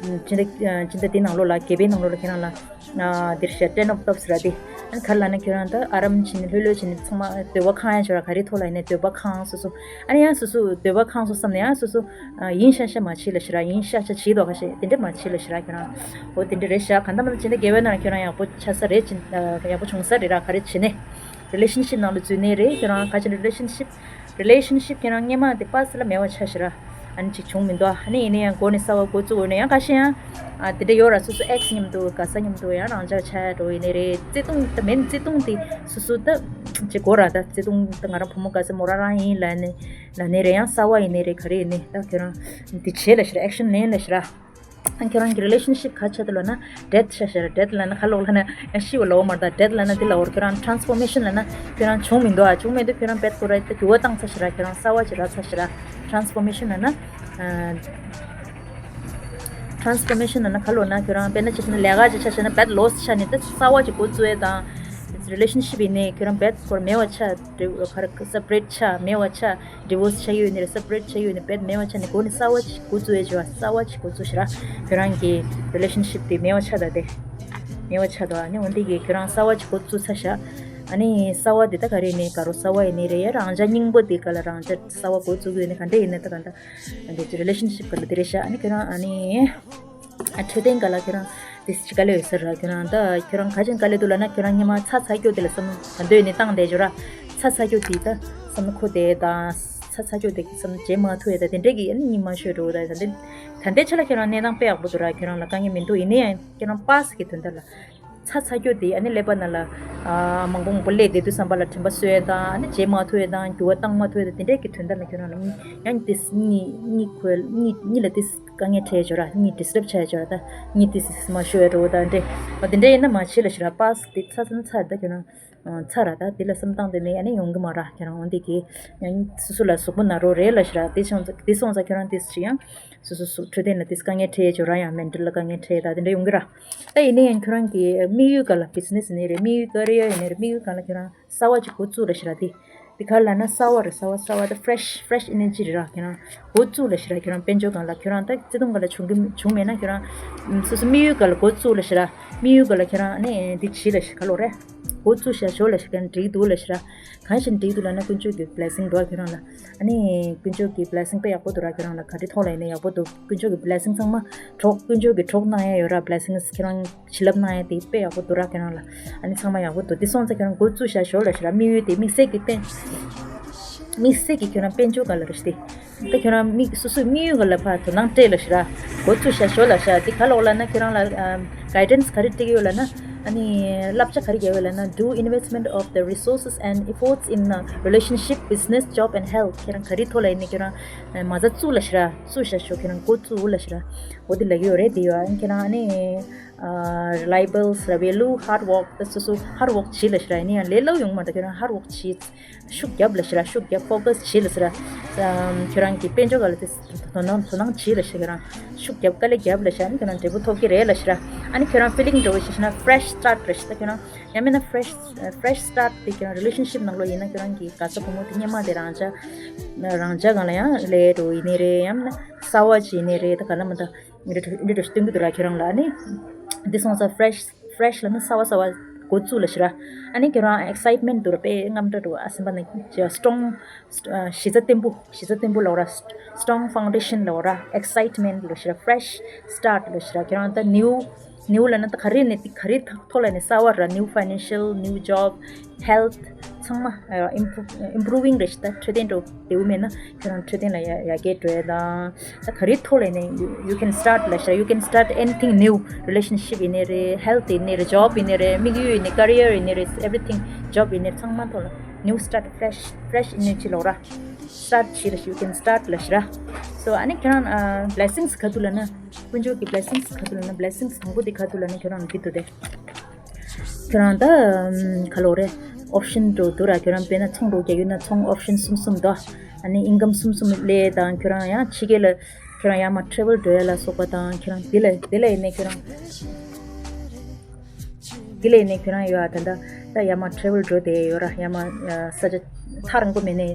སྤྱི་ཟླ་སྤྱི་ཟླ་འདི་ནང་ལོགས་ལ་བརྒྱད་པའི་ནང་ལོགས་ལ་ཁྱོད་རང་ལ་ཨ་འདིར་ཤག་ཊེན་ཨོབ་ཀབ་ཟེར་ར་དེ། ཨ་ནི་ག་རེ་ལབ་ན་ཁྱོད་རང་ད་ཨ་རམ་བྱས་ནས་ལྷོད་ལྷོད་བྱས་ནས་ཚང་མ་འདོད་པ་ཁེངས་ཡ་བྱོས་ར། ག་རེ་ཐོག་ལ་ཡིན་ནའི་འདོད་པ་ཁེངས་སོ་སོ། ཨ་ནི་ཡང་སོ་སོ་འདོད་པ་ཁེངས་སོང་བསམ་ནས་ཡང་སོ་སོ་ཨ་ཡིན་ཤག་ཤག་མ་བྱེད་ལབ་ཤག་ར། ཡིན་ཤག་ཤག་བྱེད་དོ་ག་ཤེ། དེ་འདྲ་མ་བྱེད་ལབ་ཤག་ར་ཁྱོད་རང་། འོ་དེ་འདྲ་རེད་ཤག་གང་ལྟར་མ་ལ་སྤྱི་ཟླ་བརྒྱད་པའི་ནང་ཁྱོད་རང་ཡག་པོ་ཆགས་ས་རེད། ཅི་ཡག་པོ་བྱུང་ས་རེད་ར། ག་རེ་བྱེད་ནས་རི་ལེ་ཤན་ཤིབ་ནང་ལ་འཛུལ་ནའི་རེད། ཁྱོད་རང་ག་ཅི་རི་ལེ་ཤན་ཤིབ་རི་ལེ་ཤན་ཤིབ་ཁྱོད་རང་སྔོན་མ་དེ་པ་སི་ལ་མེད་པ་ཆགས་ཤག་ར། ཨ་ནི་ཅིག་བྱུང་མི་འདུག་ཨ་ནི་ཡིན་ནའི་ཡང་འགོ་ནས་གསར་པ་འགོ་བཙུགས་འོ་ནས་ཡང་ཁ་ཤས་ཡང་ཨ་དེ་འདྲ་ཡོད་ར། སོ་སོ་ཨེག་སི་མཉམ་དུ་དགའ་ས་མཉམ་དུ་ཡང་རང་འཇགས་ཆགས་འགྲོ་ཡིན་ནའི་རེད། བརྩེ་དུང་ད་མེད་ན་བརྩེ་དུང་དེ་སོ་སོ་ད་ཅིག་དགོས་ར། ད་བརྩེ་དུང་ད་ང་རང་བུ་མོ་དགའ་ས་མོ་རང་རང་ཡིན་ལབ་ནས་ལབ་ནའི་རེད། ཡང་གསར་པ་ཡིན་ནའི་རེད། ག་རེ་ཡིན་ནའི་ད་ཁྱོད་རང་འདི་བྱེད་ལབ་ཤག་ར། ཨེག་ཤན་ལེན་ལབ་ཤག་ར། ཁྱོད་རང་གི་རི་ལེ་ཤན་ཤིབ་ག་ཆགས་འདུག་ལབ་ན་ཌེ་ཐི་ཆགས་ཤག་ར། ཌེ་ཐི་ལབ་ན་ག་ལོག་ལབ་ན་ཡང་ཤི་བ་ལབ་པ་མ་རེད། ད་ཌེ་ཐི་ལབ་ན་འདི་ལབ་པ་རེད། ཁྱོད་རང་ཊ་རན་སི་ཕོར་མེ་ཤན་ལབ་ན་ཁྱོད་རང་བྱུང་མི་འདུག་ཨ། བྱུང་མི་འདུག་ཁྱོད་རང་རྦད་ཁོ་ར་ད་འགྱུར་བ་བཏང་ཚར་ཤག་ར། ཁྱོད་རང་གསར་པ་ཅིག་རག་ཚར་ཤག་ར། ཊ་རན་སི་ཕོར་མེ་ཤན་ལབ་ན་ཨ་ཊ་རན་སི་ཕོར་མེ་ཤན་ལབ་ན་ག་ལོག་ན་ཁྱོད་རང་དཔེར་ན་ཅིག་ལས་ཀ་ཅིག་ཆ་བཞག་ན་རྦད་ལོ་སི་ཆགས་ནས་ད་གསར་པ་ཅིག་འགོ་བཙུགས་ཡས་དང་། རི་ལེ་ཤན་ཤིབ་ཡིན་ནའི་ཁྱོད་རང་རྦད་ཁོ་ར་མེད་པ་ཆགས། ག་རེ་སེ་པ་རེ་ཊི་ཆགས་མེད་པ་ཆགས། ཌི་བོ་སི་ཆགས་ཡོད་ནི་རེད། སེ་པ་རེ་ཊི་ཆགས་ཡོད་ནི་རྦད་མེད་པ་ཆགས་ནི་འགོ་ནས་གསར་པ་ཅིག་འགོ་བཙུགས་ཡས་བྱས་པ། གསར་པ་ཅིག་འགོ་བཙུགས་ཤག་ར། ཁྱོད་རང་གི་རི་ལེ་ཤན་ཤིབ་དེ་མེད་པ་ཆགས་ད་དེ། མེད་པ་ཆགས་འདུག་ཨ་ནི་འོན་ཏེ་གི་ཁྱོད་རང་གསར་པ་ཅིག་འགོ་བཙུགས་ཚར་ཤག་ཨ་ནི་གསར་བ་དེ་ད་ག་རེ་ཡིན་ནའི་དགའ་རོགས་གསར་བ་ཡིན་ནའི་རེད། ཡ་རང་ཅག་རྙིང་པ་དེ་ག་ལ་རང་ཅག་གསར་བ་འགོ་བཙུགས་ཡོད་ནའི་ག་འདྲ་ཡིན་ནའི་ད་ག་འདྲ་འདི་རི་ལེ་ཤན་ཤིབ་ག་ལ་དེ་རེད་ཤག་ཨ་ནི་ཁྱོད་རང་ཨ་ནི་ཨ་འཕྲོད་བསྟེན་ག་ལ་ཁྱོད་རང་དེ་དཀའ་ལས་ཡོད་ས་རེད། ཁྱོད་རང་ད་ཁྱོད་རང་ག་ཅན་དཀའ་ལས་འདུག་ལབ་ན་ཁྱོད་རང་སྔོན་མ་ཚ་ཚ་སྐྱོ་དེ་ལ་བསམ་བློ་ག་འདོད་ནས་བཏང་བསྡད་ཅོག་ར། ཚ་ཚ་སྐྱོ་དེ་ད་བསམ་བློ་འཁོར་དེ་དང་ཚ་ཚ་སྐྱོ་དེ་བསམ་བློ་བྱེད་མ་ཐུབ་ཡ་ད་དེ་འདྲས་ཀྱི་ཨ་ནི་གཉིད་མ་ཤོར་འགྲོ་ད་ད་འདི་ད་ལྟའི་ཆ་ལ་ཁྱོད་རང་གནས་སྟངས་དཔེ་ཡག་པོ་འདུག་ར། ཁྱོད་རང་ལ་དཀའ་ངལ་མི་འདུག་ཡིན་ན་ཡང་ཁྱོད་རང་པཱས་གི་དོན་དག་ལ། ཚ་ཚ་སྐྱོ་དེ་ཨ་ནི་ཀླད་པ་ནང་ལ་ཨ་མང་པོ་མང་པོ་སླེབས་བསྡད་དུས་ཙམ་པ་ལ་དྲན་པ་གསོ་ཡས་དང་ཨ་ནི་བརྗེད་མ་ཐུབ་ཡས་དང་འགྱུར་བ་བཏང་མ་ཐུབ་ཡས་དང་དེ་འདྲས་ཀྱི་དོན་དག་ལ་ཁྱོད་རང་ལ་ཡང་ཏིས་གཉིད་གཉིད་ཁུག་གཉིད་གཉིད་ལ་ཏིས་དཀའ་ངལ་འཕྲད་ཡས་ཅོག་ར། གཉིད་ཌི་སི་ཊརབ་བྱས་ཡས་ཅོག་ར། ད་གཉིད་ཏིས་མ་ཤོར་ཡས་འགྲོ་ད་འདྲས་དེ་འདྲས་ཡིན་ན་མ་བྱེད་ལབ་ཤི་ར། པཱས་དེ་ཚ་ཚ་ཚ་ད་ཁྱོད་རང་ཚ་ར་ད་དེ་ལ་བསམ་སྟངས་དེ་ནི་ཨ་ནི་ཡོང་གི་མ་ར། ཁྱོད་རང་འོན་ཏེ་གི་ཡང་སོ་སོ་ལ་གཟུགས་པོ་ན་རོ་རེད་ལབ་ཤི་ར། དེ་སོང་ཙང་དེ་སོང་ཙང་ཁྱོད་རང་ཏིས་ཅི་ཡང་སོ་སོ་སོ་འཕྲོད་བསྟེན་ལ་ཏིས་དཀའ་ངལ་འཕྲད་ཡས་ཅོག་ར། ཡང་མེན་ཊལ་ལ་དཀའ་ངལ་འཕྲད་ད་དེ་འདྲས་ཡོང་གི་ར། ད་ཡིན་ནའི་ཡང་ཁྱོད་རང་གི་དམིགས་ཡུལ་ག་ལ་བི་ཛི་ནེ་སི་ཡིན་ནའི་རེད། དམིགས་ཡུལ་ཀ་རི་ཡར་ཡིན་ནའི་རེད། དམིགས་ཡུལ་གང་ལ་ཁྱོད་རང་གསར་བ་ཅིག་འགོ་བཙུགས་ལབ་ཤི་ར། དེ་དེ་ག་ལབ་ན་གསར་བ་རེད། གསར་བ་གསར་བ་ད་ཕི་རེ་ཤི་ཕི་རེ་ཤི་ཨེ་ནར་ཇི་རེད་ར། ཁྱོད་རང་འགོ་བཙུགས་ལབ་ཤི་ར། ཁྱོད་རང་དཔལ་འབྱོར་སྒང་ལ་ཁྱོད་རང་ད་བརྩེ་དུང་སྒང་ལ་བྱུང་གི་བྱུང་མེད་ན་ཁྱོད་རང་སོ་སོ་དམིགས་ཡུལ་སྒང་ལ་འགོ་བཙུགས་ལབ་ཤི་ར། དམིགས་ཡུལ་སྒང་ལ་ཁྱོད་རང་ནི་འདི་བྱེད་ལབ་ཤི་ག་ལོ་རེད། འགོ་བཙུགས་ཤ་ཞོ་ལབ་ཤི་ཁྱོད་རང་འགྲིག་འདུག་ལབ་ཤི་ར། གང་ཞིག་འགྲིག་འདུག་ལབ་ན་དཀོན་མཆོག་གི་བི་ལེ་སིང་འགྲོ་ཁྱོད་རང་ལ། ཨ་ནི་དཀོན་མཆོག་གི་བི་ལེ་སིང་དཔེ་ཡག་པོ་འདུག་ར། ཁྱོད་རང་ལ་ག་རེ་ཐོག་ལ་ཡིན་ན་ཡག་པོ་འདུག་དཀོན་མཆོག་གི་བི་ལེ་སིང་ཚང་མ་གྲོགས་དཀོན་མཆོག་གི་གྲོགས་གནང་ཡ་ཡོད་ར། བི་ལེ་སིང་ཁྱོད་རང་བྱིན་རླབས་གནང་ཡ་དེ་དཔེ་ཡག་པོ་འདུག་ར། ཁྱོད་རང་ལ་ཨ་ནི་ཚང་མ་ཡག་པོ་འདུག་དེ་སོང་ཙང་ཁྱོད་རང་འགོ་བཙུགས་ཤ་ཞོ་ལབ་ཤི་ར། དམིགས་ཡུལ་དེ་དམིགས་བསལ་གྱི་དཔེ་དམིགས་བསལ་གྱི་ཁྱོད་རང་དཔལ་འབྱོར་སྒང་ལ་རེད་ཤི་དེ། ད་ཁྱོད་རང་དམིགས་སོ་སོའི་དམིགས་ཡུལ་སྒང་ལ་ཕར་དོ་སྣང་སྤྲད་ལབ་ཤི་ར། འགོ་བཙུགས་ཤ་ཞོ་ལབ་ཤི་དེ་ག་ལོག་ལབ་ན་ཁྱོད་རང་ལ་གའི་ཌེན་སི་ག་རེ་སྤྲད་ཀྱི་ཡོད་ལབ་ན། ཨ་ནི་བསླབ་བྱ་ག་རེ་རྒྱབ་ཡོད་ལབ་ན། Do investment of the resources and efforts in uh, relationship, business, job and health. ཁྱོད་རང་ག་རེ་ཐོག་ལ་ཡིན་ནའི་ཁྱོད་རང་མ་རྩ་བཙུགས་ལབ་ཤི་ར། བཙུགས་ཤ་ཞོ་ཁྱོད་རང་འགོ་བཙུགས་ལབ་ཤི་ར། འོ་དེ་ལབ་ཀྱི་ཡོད་རེད། དེ་ཡོད་ཨ་ནི་ཁྱོད་རང་ཨ་ནི་རི་ལ་ཡི་བལ་ཟེར་བའི་ལུ་ཧར་ཌི་ཝོག་ད་སོ་སོ་ཧར་ཌི་ཝོག་བྱེད་ལབ་ཤི་ར། ཡིན་ནའི་ཡང་ལས་སླ་པོ་ཡོང་གི་མ་རེད། ཁྱོད་རང་ཧར་ཌི་ཝོག་བྱེད། ཤུགས་རྒྱབ་ལབ་ཤི་ར། ཤུགས་རྒྱབ། ཕོ་ཀ་སི་བྱེད་ལབ་ཤི་ར། ཁྱོད་རང་གི་དཔལ་འབྱོར་སྒང་ལ་དེ་དོ་སྣང་དོ་སྣང་བྱེད་ལབ་ཤི། ཁྱོད་རང་ཤུགས་རྒྱབ་དཀའ་ལས་རྒྱབ་ལབ་ཤི། ཨ་ནི་ཁྱོད་རང་འབྲས་བུ་ཐོབ་ཀྱི་རེད་ལབ་ཤི་ར། ཨ་ནི་ཁྱོད་རང་ཕི་ལིང་འདྲ་བོ་ཤི་ཤི་ན་ཕི་རེ་ཤི་སི་ཊར་ཊི་རེད་ཤི། ད་ཁྱོད་རང་ཡང་མིན་ན་ཕི་རེ་ཤི་ཕི་རེ་ཤི་སི་ཊར་ཊི་དེ་ཁྱོད་རང་རི་ལེ་ཤན་ཤིབ་ནང་ལོགས་ཡིན་ན་ཁྱོད་རང་གི་དགའ་ས་བུ་མོ་དེ་སྔོན་མ་དེ་རང་ཅག་རང་ཅག་སྒང་ལ་ཡང་ལས་འགྲོ་ཡིན་ནའི་རེད། ཡང་མིན་ན་གསར་བ་ཅིག་ཡིན་ནའི་རེད། ད་ག་ལ་མ་ད་འདི་འདྲ་འདི་འདྲ་ཞིག་སྟོན་གྱི་འདུག་ར། ཁྱོད་རང་ལ་ཨ་ནི་འདི་སོང་ཙང་ཕི་རེ་ཤི་ཕི་རེ་ཤི་ལབ་ན་གསར་བ་གསར་བ་འགོ་བཙུགས་ལབ་ཤི་ར། ཨ་ནི་ཁྱོད་རང་ཨེག་སའི་ཊི་མེན་ཊི་འདུག་ར། དཔེ་རྔམ་དྲག་འདུག་ཨ་སེམས་པ་ནང་སི་ཊོང་གཞི་རྩ་བརྟན་པོ་གཞི་རྩ་བརྟན་པོ་ལབ་ར། སི་ཊོང་ཕའུན་ཌེ་ཤན་ལབ་ར། ཨེག་སའི་ཊི་མེན་ཊི་ལབ་ཤི་ར། ཕི་རེ་ཤི་སི་ཊར་ཊི་ལབ་ཤི་ར། ཁྱོད་རང་ད་ནིའུ་ནིའུ་ལབ་ན་ད་ག་རེ་ནས་དེ་ག་རེ་ཐོག་ལ་ནས་གསར་བ་ར། ནིའུ་ཕའི་ནན་ཤལ་ནིའུ་ཇོབ་ཧེལ་ཐི་ཚང་མ་ཨིམ་པུ་རུ་ཝིང་རེད་ཤི། ད་འཕྲོད་བསྟེན་འགྲོ་བདེ་པོ་མེད་ན་ཁྱོད་རང་འཕྲོད་བསྟེན་ལ་ཡ་ཡར་རྒྱས་འགྲོ་ཡ་དང་། ད་ག་རེ་ཐོག་ལ་ནས་you, you can start ལབ་ཤི་ར། You can start anything new. རི་ལེ་ཤན་ཤིབ་ཡིན་ནའི་རེད། ཧེལ་ཐི་ཡིན་ནའི་རེད། ཇོབ་ཡིན་ནའི་རེད། དམིགས་ཡུལ་ཡིན་ནའི་ཀ་རི་ཡར་ཡིན་ནའི་རེད། ཨེ་ཝི་རི་ཐིང་ཇོབ་ཡིན་ནའི་རེད། ཚང་མ་ཐོག་ལ་ནིའུ་སི་ཊར་ཊི་ཕི་རེ་ཤི་ཕི་རེ་ཤི་ཨེ་ནར་ཇི་ལབ་ར། སི་ཊར་ཊི་བྱེད་ལབ་ཤི། You can start ལབ་ཤི་ར། སོ་ཨ་ནི་ཁྱོད་རང་ཨ་བི་ལེ་སིང་སི་ག་དུས་ལབ་ན་དཀོན་མཆོག་གི་བི་ལེ་སིང་སི་ག་དུས་ལབ་ན་བི་ལེ་སིང་སི་དང་པོ་དེ་ག་དུས་ལབ་ན་ཁྱོད་རང་འདི་འདུག་སྟེ། ཁྱོད་རང་ད་ཨམ་ག་ལབ་རེད། ཨོབ་ཤན་འདྲ་བོ་འདུག་ར། ཁྱོད་རང་དཔེར་ན་ཚོང་འདྲ་བོ་རྒྱག་ཡོད་ན་ཚོང་ཨོབ་ཤན་གསུམ་གསུམ་འདུག་ཨ་ནི་ཨིན་ཀམ་གསུམ་གསུམ་སླེབས་དང་། ཁྱོད་རང་ཡང་ཕྱི་རྒྱལ་ལ་ཁྱོད་རང་ཡར་མར་ཊེ་རེ་ཝལ་འགྲོ་ཡ་ལ་སོགས་པ་དང་། ཁྱོད་རང་དེ་ལ་དེ་ལ་ཡིན་ནའི་ཁྱོད་རང་དེ་ལ་ཡིན་ནའི་ཁྱོད་རང་ཡོད་ཨ། ད་ད་ད་ཡར་མར་ཊེ་རེ་ཝལ་འགྲོ་བསྡད་ཡོད་ར། ཡར་མར་ས་ཆ་ཐག་རིང་པོ་མེད་ནའི་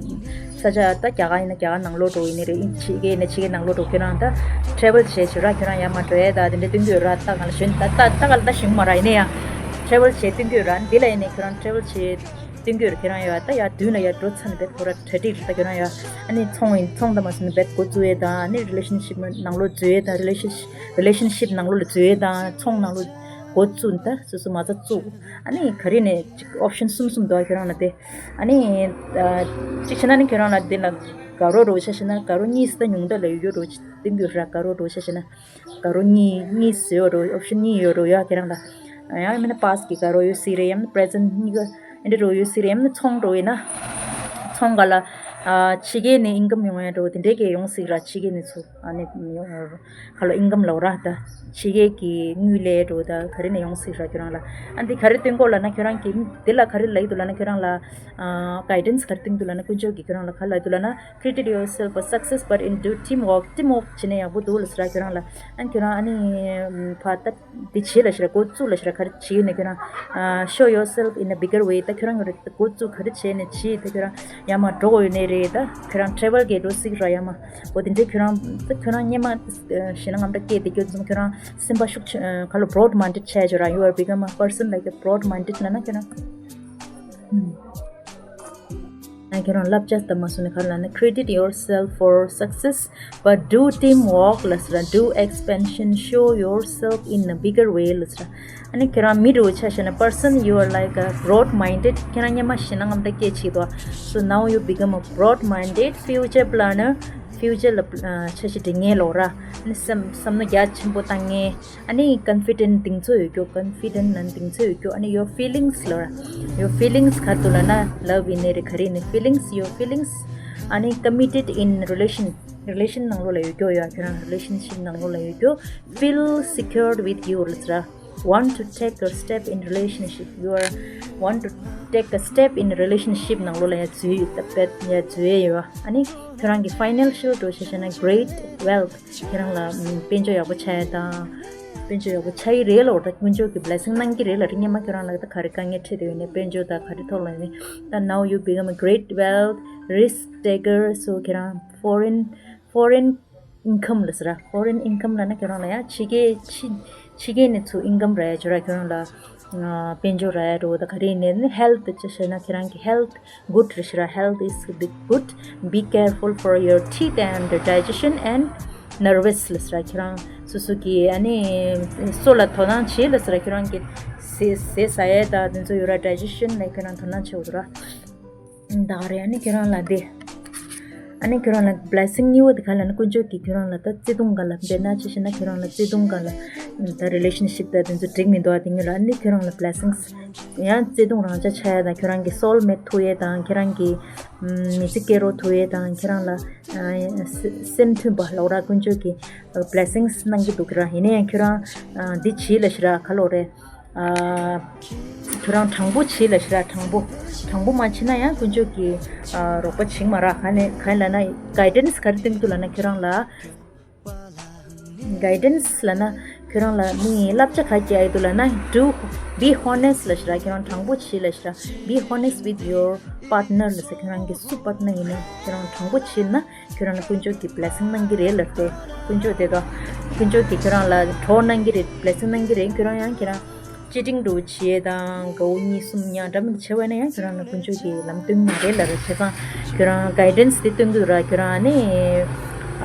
ས་ཆ། ད་རྒྱ་གར་ཡིན་ན་རྒྱ་གར་ནང་ལོགས་འདྲ་བོ་ཡིན་ནའི་རེད། ཕྱི་རྒྱལ་ཡིན་ན་ཕྱི་རྒྱལ་ནང་ལོགས་འདྲ་བོ། ཁྱོད་རང་ད་ཊེ་རེ་ཝལ་བྱེད་བྱེད་ར། ཁྱོད་རང་ཡར་མར་འགྲོ་ཡ་ད་དེ་འདྲ་སྟོན་གྱི་ཡོད་ར། ད་གང་ལ་ཞོན་ད་ད་ད་ག་ལ་ད་ཞིང་མ་ར་ཡིན་ནའི་ཡང་ཊེ་རེ་ཝལ་བྱེད་སྟོན་གྱི་ཡོད་ར། འདི་ལ་ཡིན་ནའི་ཁྱོད་རང་ཊེ་རེ་ཝལ་བྱེད་སྟོན་གྱི་ཡོད་ར། ཁྱོད་རང་ཡོད་ད་ཡར་མདུན་ལ་ཡར་འགྲོ་ཚར་ནས་བེད་ཁོ་ར་གྲ་སྒྲིག་རེད། ད་ཁྱོད་རང་ཡོད་ཨ་ནི་ཚོང་ཡིན་ཚོང་དང་མ་སོང་ནས་བེད་འགོ་བཙུགས་ཡས་དང་། ཨ་ནི་རི་ལེ་ཤན་ཤིབ་ནང་ལོགས་འཛུལ་ཡས་དང་། རི་ལེ་ཤན་རི་ལེ་ཤན་ཤིབ་ནང་ལོགས་ལ་འཛུལ་ཡས་དང་། ཚོང་ནང་ལོགས་འགོ་བཙུགས་ད་སོ་སོ་མ་རྩ་བཙུགས། ཨ་ནི་ག་རེ་ནས་ཅིག་ཨོབ་ཤན་གསུམ་གསུམ་འདུག་ཨ། ཁྱོད་རང་ལ་དེ་ཨ་ནི་ཨ་གཅིག་བྱས་ན་ནི་ཁྱོད་རང་ལ་དེ་ལ་དགའ་རོགས་འདྲ་བོ་ཆ་བཞག་ན་དགའ་རོགས་གཉིས་སུ་ད་ཉུང་མཐའ་ལ་ཡོད་རོགས་སྟོན་གྱི་ཡོད་ར། དགའ་རོགས་འདྲ་བོ་ཆ་བཞག་ན། དགའ་རོགས་གཉིས་གཉིས་སུ་ཡོད་རོགས། ཨོབ་ཤན་གཉིས་ཡོད་རོགས་ཡ་ཁྱེད་རང་ལ། ཡང་མིན་ན་པཱས་ཀྱི་དགའ་རོགས་ཡོད་སྲིད་རེད། ཡང་མིན་ན་པི་རེ་ཛེན་ཊི་གཉིས་ཀ་འདི་འདྲ་རོགས་ཡོད་སྲིད་རེད། ཡང་མིན་ན་ཚོང་འདྲ་བོ་ཡིན་ན་ཚོང་ག་ལ་ཨ་ཕྱི་རྒྱལ་ནས་ཨིན་ཀམ་ཡོང་ཡ་འདྲ་བོ་དེ་འདྲས་ཀྱི་ཡོང་སྲིད་ར། ཕྱི་རྒྱལ་ནས་ཚུར་ཨ་ནི་ཡོང་ག་ལ་ཨིན་ཀམ་ལབ་ར། ད་ཕྱི་རྒྱལ་གྱི་དངུལ་ལས་འདྲ་བོ་ད་ག་རེ་ནས་ཡོང་སྲིད་ར་ཁྱོད་རང་ལ། ཨ་འདི་ག་རེ་སྟོན་གོ་ལབ་ན་ཁྱོད་རང་གི་འདི་ལ་ག་རེ་ལབ་ཀྱི་འདུག་ལབ་ན་ཁྱོད་རང་ལ་ཨ་གའི་ཌེན་སི་ག་རེ་སྟོན་གྱི་འདུག་ལབ་ན་དཀོན་མཆོག་གིས་ཁྱོད་རང་ལ་ག་རེ་ལབ་ཀྱི་འདུག་ལབ་ན། Created yourself for success, but in do teamwork. Teamwork བྱེད་ན་ཡག་པོ་འདུག་ལབ་ཟེར་ར་ཁྱོད་རང་ལ། ཨ་ཁྱོད་རང་ཨ་ནི་ཕ་ད་འདི་བྱེད་ལབ་ཟེར་ར། འགོ་བཙུགས་ལབ་ཟེར་ར། ག་རེ་བྱེད་ཡོད་ནས་ཁྱོད་རང་ཨ་show yourself in a bigger way. ད་ཁྱོད་རང་གི་འགོ་བཙུགས་ག་རེ་བྱས་ནས་བྱེད། ད་ཁྱོད་རང་ཡར་མར་འགྲོ་དགོས་ཡོད་ནས་རེད། ད་ཁྱོད་རང་ཊེ་རེ་ཝལ་གི་འགྲོ་སྲིད་ར་ཡར་མར། འོ་དེ་འདྲའི་ཁྱོད་རང་ད་ཁྱོད་རང་སྔོན་མ་ཞེད་སྣང་ངམ་ད་སྐྱེས་དེ་ཁྱོད་ཚོ་ཁྱོད་རང་སེམས་པ་ཤུགས་ཆེ་ག་ལ་broad minded བྱས་ཡོད་ར། You are become a person like a broad minded ལབ་ན་ཁྱོད་རང་། ཨ་ཁྱེད་རང་བསླབ་བྱ་ལྟ་མ་སོང་ནས་ག་རེ་ལབ་ན། Credit yourself for success, but do teamwork ལབ་ཟེར། Do expansion, show yourself in a bigger way ལབ་ཟེར། ཨ་ནི་ཁྱེད་རང་མི་རུ་ཆ་བཞག་ན། Person, you are like a broad minded. ཁྱེད་རང་སྙེ་མ་ཞེ་ན་ངམ་ད་སྐད་ཆེད་དོ། So now you become a broad minded future planner. Future ལ་ཆ་ཞིག་འབྲི་ངེས་ལོ་ར། ཨ་ནི་བསམ་བསམ་བློ་རྒྱ་ཆེན་པོ་བཏང་ངེས། ཨ་ནི་confident གདེང་ཚོད་ཡོད་རྒྱུ། Confident ན་གདེང་ཚོད་ཡོད་རྒྱུ། ཨ་ནི་your feelings ལོ་ར། Your feelings ག་ཏུ་ལ་ན་love ཡིན་ནི་རེད། ག་རེ་ནི་feelings, your feelings. ཨ་ནི་committed in relation, relation ནང་ལོགས་ལ་ཡོད་རྒྱུ་ཡོད། ཁྱེད་རང་relationship ནང་ལོགས་ལ་ཡོད་རྒྱུ། Feel secured with you ལ་ཟེར། Want to take a step in relationship, you are want to take a step in relationship ནང་ལོགས་ལ་ཡ་འཛུལ་ཡོད། ད་པད་ཡ་འཛུལ་ཡོད། ཨ་ནི་ཁྱེད་རང་གི་financial དུ་ཆ་བཞག་ན་great wealth. ཁྱེད་རང་ལ་དཔལ་འབྱོར་ཡག་པོ་ཆགས་ཡ་དང་། དཔལ་འབྱོར་ཡག་པོ་ཆགས་ཡི་རེད་ལོ། ད་དཀོན་མཆོག་གི་blessing གནང་གི་རེད་ལ། རིང་ཉི་མ་ཁྱོད་རང་ལ་ད་ག་རེ་དཀའ་ངལ་འཕྲད་དེ་ཡོད་ནས་དཔལ་འབྱོར་ད་ག་རེ་ཐོག་ལ་ནས་ད། Now you become a great wealth, risk taker. So ཁྱེད་རང་foreign, foreign income ལ་ཟེར། Foreign income ལ་ན་ཁྱོད་རང་ལ་ཡང་ཕྱི་རྒྱལ་ཕྱི་ཕྱི་རྒྱལ་ནས་ཚུར་income རག་ཡ་ཅོ་ར་ཁྱོད་རང་ལ་དཔལ་འབྱོར་རག་ཡ་རོ། ད་ག་རེ་ནས་ནི་health ཅེས་བཤད་ན་ཁྱེད་རང་གི་health good རེད་ཤི་ར། Health is the good. Be careful for your teeth and digestion and nervous ལ་ཟེར། ཁྱེད་རང་སོ་སོ་གི་ཨ་ནི་སོ་ལ་དོ་སྣང་བྱེད་ལ་ཟེར། ཁྱེད་རང་གི་ཟས་ཟས་ཟ་ཡས་དང་དེ་ཚོ་ཡོད་ར། Digestion ལ་ཁྱེད་རང་དོ་སྣང་བྱེད་འོ་ར། ད་ག་རེ་ཨ་ནི་ཁྱེད་རང་ལ་དེ། ཨ་ནི་ཁྱོད་རང་ལ་blessing གཉིས་པ་དེ་ག་ལ་ན། དཀོན་མཆོག་གིས་ཁྱོད་རང་ལ་ད་བརྩེ་དུང་ག་ལ་འབད་ན་ཅི་ཞེ་ན། ཁྱོད་རང་ལ་བརྩེ་དུང་ག་ལ་ད་relationship ད་དེ་ཚོ་འགྲིག་མི་འདུག་ཨ། དེ་ཉིད་ལ་ཨ་ནི་ཁྱོད་རང་ལ་blessings ཡང་བརྩེ་དུང་རང་ཅག་ཆགས་ཡ་དང་། ཁྱོད་རང་གི་soulmate ཐུག་ཡས་དང་། ཁྱོད་རང་གི་མི་ཚེ་སྐྱེལ་རོགས་ཐུག་ཡས་དང་། ཁྱོད་རང་ལ་སེམས་མཐུན་པ་ལོག་ར་དཀོན་མཆོག་གིས་blessings གནང་གི་འདུག་ར། ཡིན་ན་ཡང་ཁྱོད་རང་འདི་བྱིས་ལ་ཞེ་ར་ག་ལོག་རེད། ཁྱོད་རང་དྲང་པོ་བྱེད་ལ་ཞེ་ར། དྲང་པོ་དྲང་པོ་མ་བྱེད་ན་ཡང་དཀོན་མཆོག་གིས་རོགས་པ་བྱེད་མ་ར། ག་ནས་ག་ལ་ན་guidance ག་རེ་སྟོན་གི་འདུག་ལ་ན། ཁྱོད་རང་ལ་guidance ལ་ན་ཁྱོད་རང་ལ་ནི་བསླབ་བྱ་ག་རེ་རྒྱག་ཡི་འདུག་ལ་ན། Do be honest ལ་ཞེ་ར། ཁྱོད་རང་དྲང་པོ་བྱེད་ལ་ཞེ་ར། Be honest with your partner ལ་ཟེར། ཁྱོད་རང་གི་སུ་partner ཡིན་ན་ཁྱོད་རང་དྲང་པོ་བྱེད་ན། ཁྱོད་རང་ལ་དཀོན་མཆོག་གིས་blessing གནང་གི་རེད་ལབ་སྟེ། དཀོན་མཆོག་དེ་དང་དཀོན་མཆོག་གིས་ཁྱོད་རང་ལ་གྲོགས་གནང་གི་རེད། blessing གནང་གི་རེད། ཁྱོད་རང་ཡང་ཁྱེད་རང་cheating འགྲོ་བྱེད་དང་དགའ་བོ་གཉིས་གསུམ་ཡང་འདྲ་མི་འདྲ་བྱེད་པ་ན་ཡང་ཁྱོད་རང་ལ་དཀོན་མཆོག་གིས་ལམ་སྟོན་གི་རེད་ལབ་རེད། བྱས་ཙང་ཁྱོད་རང་guidance དེ་སྟོན་གི་ར། ཁྱོད་རང་ནི་ཨ་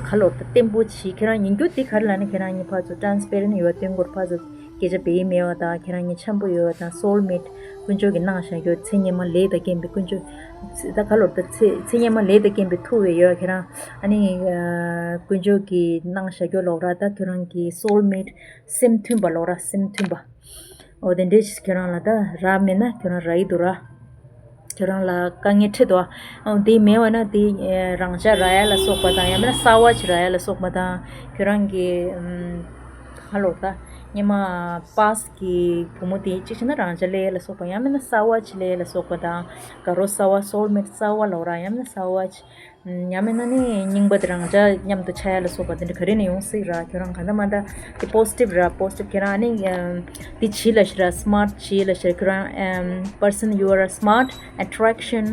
ག་ལོར་ད་བརྟན་པོ་བྱེད། ཁྱོད་རང་ཡིན་རྒྱུ་དེ་ག་རེ་ལབ་ན་ཁྱོད་རང་གཉིས་ཕར་ཚུར་transparent ཡོད་སྟོན་དགོས། ཕར་ཚུར་སྐད་ཆ་བེད་མེད་པ་དང་། ཁྱེད་རང་གཉིས་འཆམ་པོ་ཡོད་པ་དང་། soulmate དཀོན་མཆོག་གིས་གནང་བཞག་རྒྱུ་ཚེ་སྔོན་མ་ལས་དང་རྐྱེན་པས་དཀོན་མཆོག་ད་ག་ལོར་ད་ཚེ་ཚེ་སྔོན་མ་ལས་དང་རྐྱེན་པས་ཐུག་པའི་ཡོད་ཁྱེད་རང་ཨ་ནི་དཀོན་མཆོག་གིས་གནང་བཞག་རྒྱུ་ལོག་ར། ད་ཁྱོད་རང་གི་soulmate སེམས་མཐུན་པ་ལོག་ར། སེམས་མཐུན་པ་འོ་དེ་འདྲས་ཁྱོད་རང་ལ་ད་རག་མེད་ན་ཁྱོད་རང་རག་ཡི་འདུག་ར། ཁྱོད་རང་ལ་དཀའ་ངལ་འཕྲད་དོ། ཨ་དེ་མེད་པ་ན་དེ་རང་ཅག་རག་ཡ་ལ་སོགས་པ་དང་ཡང་མིན་ན་གསར་པ་ཅིག་རག་ཡ་ལ་སོགས་པ་དང་། ཁྱོད་རང་གི་ཧ་ལོ་ད་སྔོན་མ་past གི་བུ་མོ་དེ་གཅིག་བྱས་ན་རང་ཅག་སླེབས་ཡ་ལ་སོགས་པ་ཡང་མིན་ན་གསར་པ་ཅིག་སླེབས་ཡ་ལ་སོགས་པ་དང་། དགའ་རོགས་གསར་པ་soulmate གསར་པ་ལོག་ར་ཡང་མིན་ན་གསར་པ་ཅིག་ཡང་མིན་ན་ནི་རྙིང་པ་དེ་རང་ཅག་མཉམ་དུ་ཆགས་ཡ་ལ་སོགས་པ་དེ་འདྲ་ག་རེ་ནས་ཡོང་སྲིད་ར། ཁྱོད་རང་ག་འདྲ་མ་འདྲ་དེ་positive ར། positive ཁྱོད་རང་ནི་དེ་བྱིས་ལ་ཞེ་ར། smart བྱིས་ལ་ཞེ་ར། ཁྱོད་རང་person you are smart, attraction,